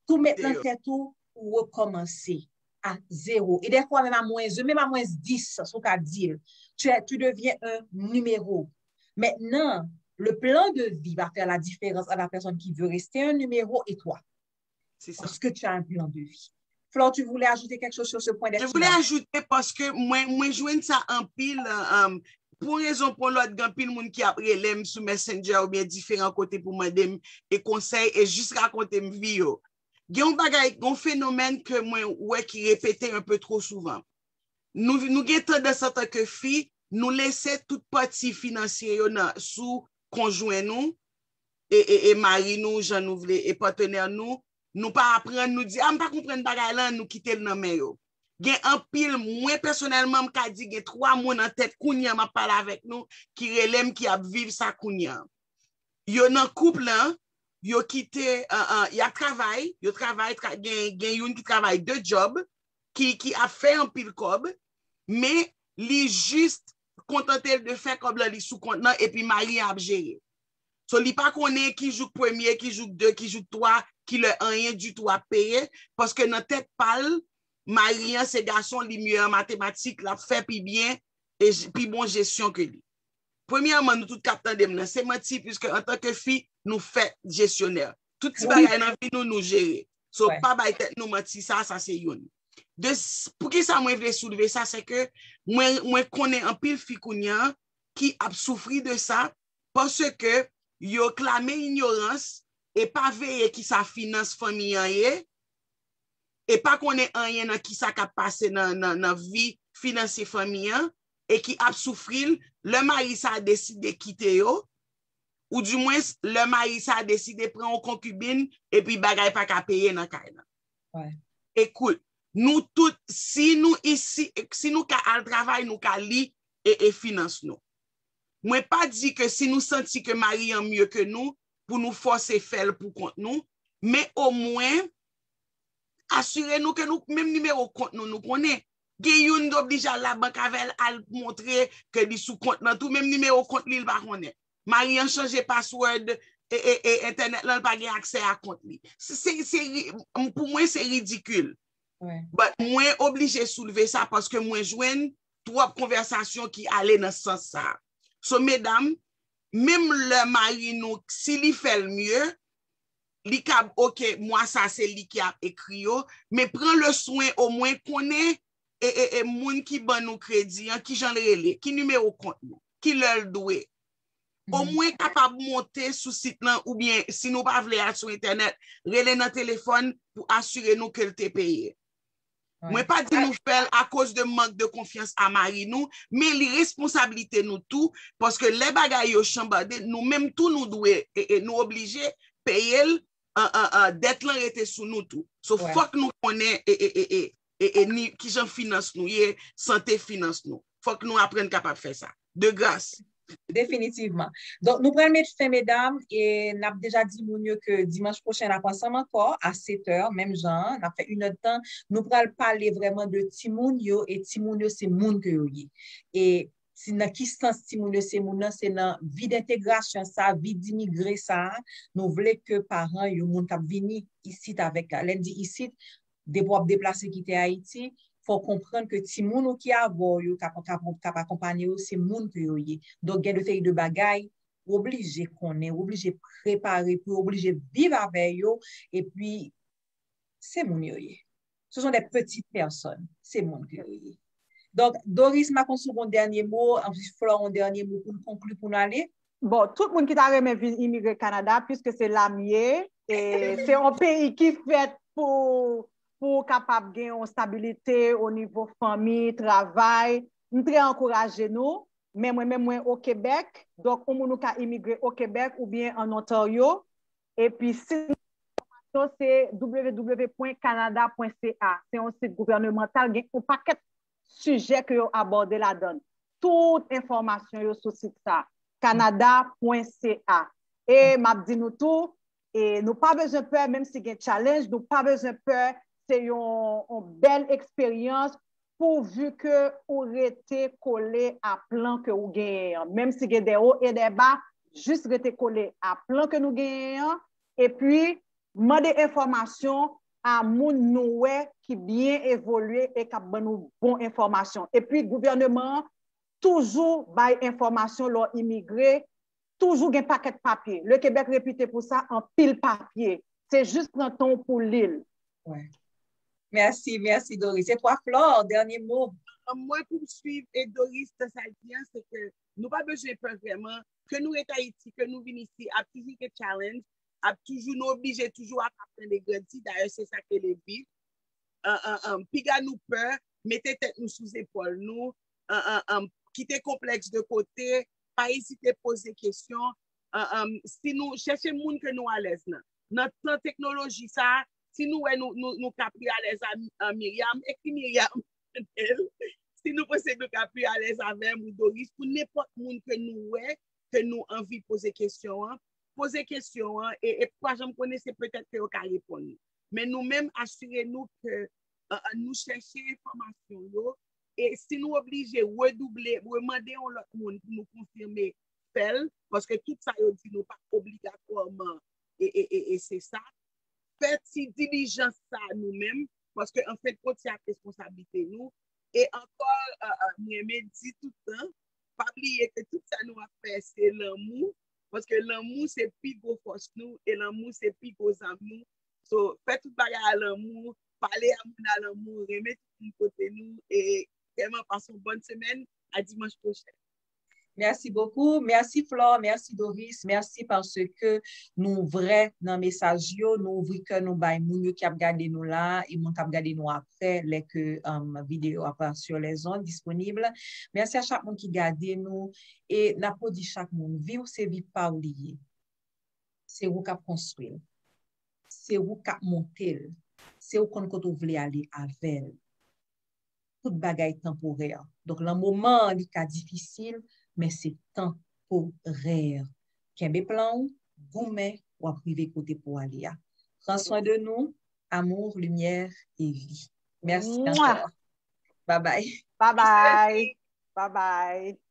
tou met nan tèt ou, ou rekòmanse a zewo. E dèfwa, menm a mwens de, menm a mwens dis, si w ka di l, tu es, tu deviens un numéro. Maintenant, le plan de vie va faire la différence entre la personne qui veut rester un numéro et toi. Est-ce que tu as un plan de vie? Flore, tu voulais ajouter quelque chose sur ce point d'être humain? Je voulais ajouter paske mwen, mwen jwenn sa anpil, um, pou yon rezon pou yon lòt, gen anpil moun ki ap rele m sou Messenger oubyen diferan kote pou mande m e konsèy e jis rakonte m vi yo. Gen yon bagay, gen yon fenomèn ke mwen wè ki repete un peu trop souvent. Nou, nou gen tandans antanke fi, nou lese tout pati finansye yo nan, sou konjwen nou, e, e, e mari nou, jan nou vle, e patnè nou, nou pa aprann, nou di, a, m pa konprann bagay lan, nou kite l nan men yo. Gen anpil, mwen pèsonèlman, m ka di gen twa moun an tèt kounye a m ap pale avèk nou, ki rele m, ki ap viv sa kounye a. Yo nan koup lan, yo kite, an, an, y ap travay, yo travay, tra-, gen, gen youn ki travay de djòb, ki, ki ap fè anpil kòb, men li jis kontante l de fè kòb lan li sou kont lan epi mari an ap jere. So, li pa konnen ki jou k premye, ki jou k de, ki jou k twa, ki lè anyen ditou ap peye, paske nan tèt pa l, mari an se gason, li mye an matematik, l ap fè pi byen e pi bon jesyon ke li. Premyèman, nou tout k ap tande m nan, se manti, piske antanke fi, nou fèt jesyonè. Tout ti bagay nan vi nou, nou jere. So, pa bay tèt nou manti, sa, sa se youn. De, poukisa mwen vle soulve sa, se ke mwen, mwen konnen anpil fi kounye a ki ap soufri de sa, paske yo klame inyorans e pa veye kisa finans fanmi an ye, e pa konnen anyen nan kisa k ap pase nan, nan, nan vi finansye fanmi an, e ki ap soufri l, lè mari sa a deside kite yo, ou dimwens lè mari sa a deside pran yon konkibin, epi bagay pa ka peye nan kay lan. Ekout, nou tout, si nou isi, si nou ka al travay, nou ka li e, e finans nou. Mwen pa di ke si nou santi ke mari an mye ke nou, pou nou fòse fè l pou kont nou, men omwen, asire nou ke nou, menm nimewo kont nou, nou konnen. Gen youn oblije al labank avè l, al montre ke li sou kont lan tou, menm nimewo kont li, l pa konnen. Mari an chanje password e, e, e entènèt lan, l pa gen aksè a kont li. Se, se, se ri- m- pou mwen, se ridikil. But mwen oblije soulve sa paske mwen jwenn twòp konvèsasyon ki ale nan sans sa. So, medam, menm lè mari nou, si li fè l mye, li kab, oke, mwa sa se li ki ap ekri yo, men pran le swen omwen konnen e, e, e moun ki ban nou kredi an, ki jan l rele, ki nimewo kont nou, ki lè l dwe. Omwen kapab monte sou sit lan oubyen si nou pa vle al sou entènèt, rele nan telefòn pou asire nou ke l te peye. Mwen pa di nou fè l akoz de mank de konfyans a mari nou, men li responsablite nou tou, paske lè bagay yo chanbade, nou menm tou nou dwe, e, e nou oblije peye l, an, an, an, dèt lan rete sou nou tou. So, fòk nou konnen e, e, e, e, e, e ni, kijan finans nou ye, sante finans nou. Fòk nou aprann kapab fè sa. De gras. Definitivman. Donk, nou pral met fen, medam, e n ap deja di moun yo ke dimanch pwochen, n ap ansanm ankò a sèt è, menm jan an, n ap fè inèdtan. Nou pral pale vrèman de timoun yo, e timoun yo se moun ke yo ye. E si nan ki sans timoun yo se moun nan, se nan vi d entegrasyon sa, vi d imigre sa, nou vle ke paran yo, moun k ap vini isit avèk, lè n di isit, depi w ap deplase kite Ayiti, fò w konprann ke timoun ou ki avè w yo, k ap, k ap, k ap akonpanye w, se moun ke yo ye. Donk, gen de seri de bagay, ou oblije konnen, ou oblije prepare pou yo, oblije viv avè yo, epi se moun yo ye. Ce sont des petites personnes. Se moun ke yo ye. Donk, Doris, m pa konn si w gen yon dènye mo, anpi Flò, yon dènye mo pou n konkli, pou n ale. Bon, tout moun ki ta renmen vin imigre Kanada, piske se la m ye, e se yon peyi ki fèt pou, pou w kapab gen yon stabilite o nivo fanmi, travay. M trè ankouraje nou, men mwen menm mwen o Kebèk, donk yon moun ou ka imigre o Kebèk oubyen an Ontario, epi si se w se w w w pwen kanada pwen c a, se yon sit gouvènemantal, gen yon pakèt sijè ke yo abòde ladan l. Tout enfòmasyon yo sou sit sa, kanada pwen c a. E m ap di nou tou, e nou pa bezwen pè, menm si gen challenge, nou pa bezwen pè, se yon, yon bèl eksperyans, pouvi ke ou rete kole a plan ke ou genyen an. Menm si gen dè wo e dè ba, jis rete kole a plan ke nou genyen an, epi mande enfòmasyon a moun nou wè ki byen evolye e k ap ban nou bon enfòmasyon. Epi gouvèneman an toujou bay enfòmasyon lè w imigre, toujou gen pakèt papye. Le Québec repite pou sa, anpil papye. Se jis pran tan w pou w li l. Mèsi, mèsi Doris. E twa Flò, dènye mo. Mwen, pou m swiv e Doris nan sa l di an, se ke nou pa bezwen pè vrèman. Ke nou ret Ayiti, ke nou vin isi, ap toujou gen challenge, ap toujou, nou oblije toujou ap aprann e grandi. Dayè, se sa ke le bi. An, an, an, piga nou pè, mete tèt nou sou zepòl nou, an, an, an, kite konplèks de kote, pa ezite poze kesyon, an, an, si nou chèche moun ke nou alèz nan. Nan tan teknoloji sa, si nou wè nou, nou, nou ka pi alèz a, a Myriam, ekri Myriam. Si nou panse nou ka pi alèz avè m ou Doris, pou nenpòt moun ke nou wè, ke nou anvi poze kesyon an, poze kesyon an, e, e pa janm konnen se petèt ke yo ka reponn nou. Men nou menm, asire nou ke an, an nou chèche enfòmasyon yo, e si nou oblije redouble, remande yon lòt moun pou nou konfime, fè l, paske tout sa yo di nou pa obligatwaman e, e, e, e se sa. Fè ti dilijans sa nou menm, paske an fen de kont se ak responsablite nou. E ankò, euh, euh, mwen renmen di tout tan, pa bliye ke tout sa nou ap fè se lanmou, paske lanmou se pi gwo fòs nou e lanmou se pi gwo zam nou. So, fè tout bagay a lanmou, pale a moun a lanmou, renmen tout moun kote nou e vrèman pase yon bòn semèn, a dimanch pwochen. Merci beaucoup. Merci Flore, merci Doris, merci paske nou ouvè nan mesaj yo, nou ouvri kè nou bay moun yo ki ap gade nou la e moun k ap gade nou apre lè ke um, videyo ap sur les ondes disponib. Merci a chak moun ki gade nou e n ap di chak moun, vi w se vi pa w li ye. Se ou k ap konstwi l. Se ou k ap monte l. Se ou konn kote w vle ale avè l. Tout bagay tanporè. Donk, lan moman an, li ka difisil, men se tanporè. Kenbe plan w, goumen, w ap rive kote pou w ale a. Pran swen de nou, amour, lumière et vie. Merci encore. Bye bye. Bye bye. Bye bye.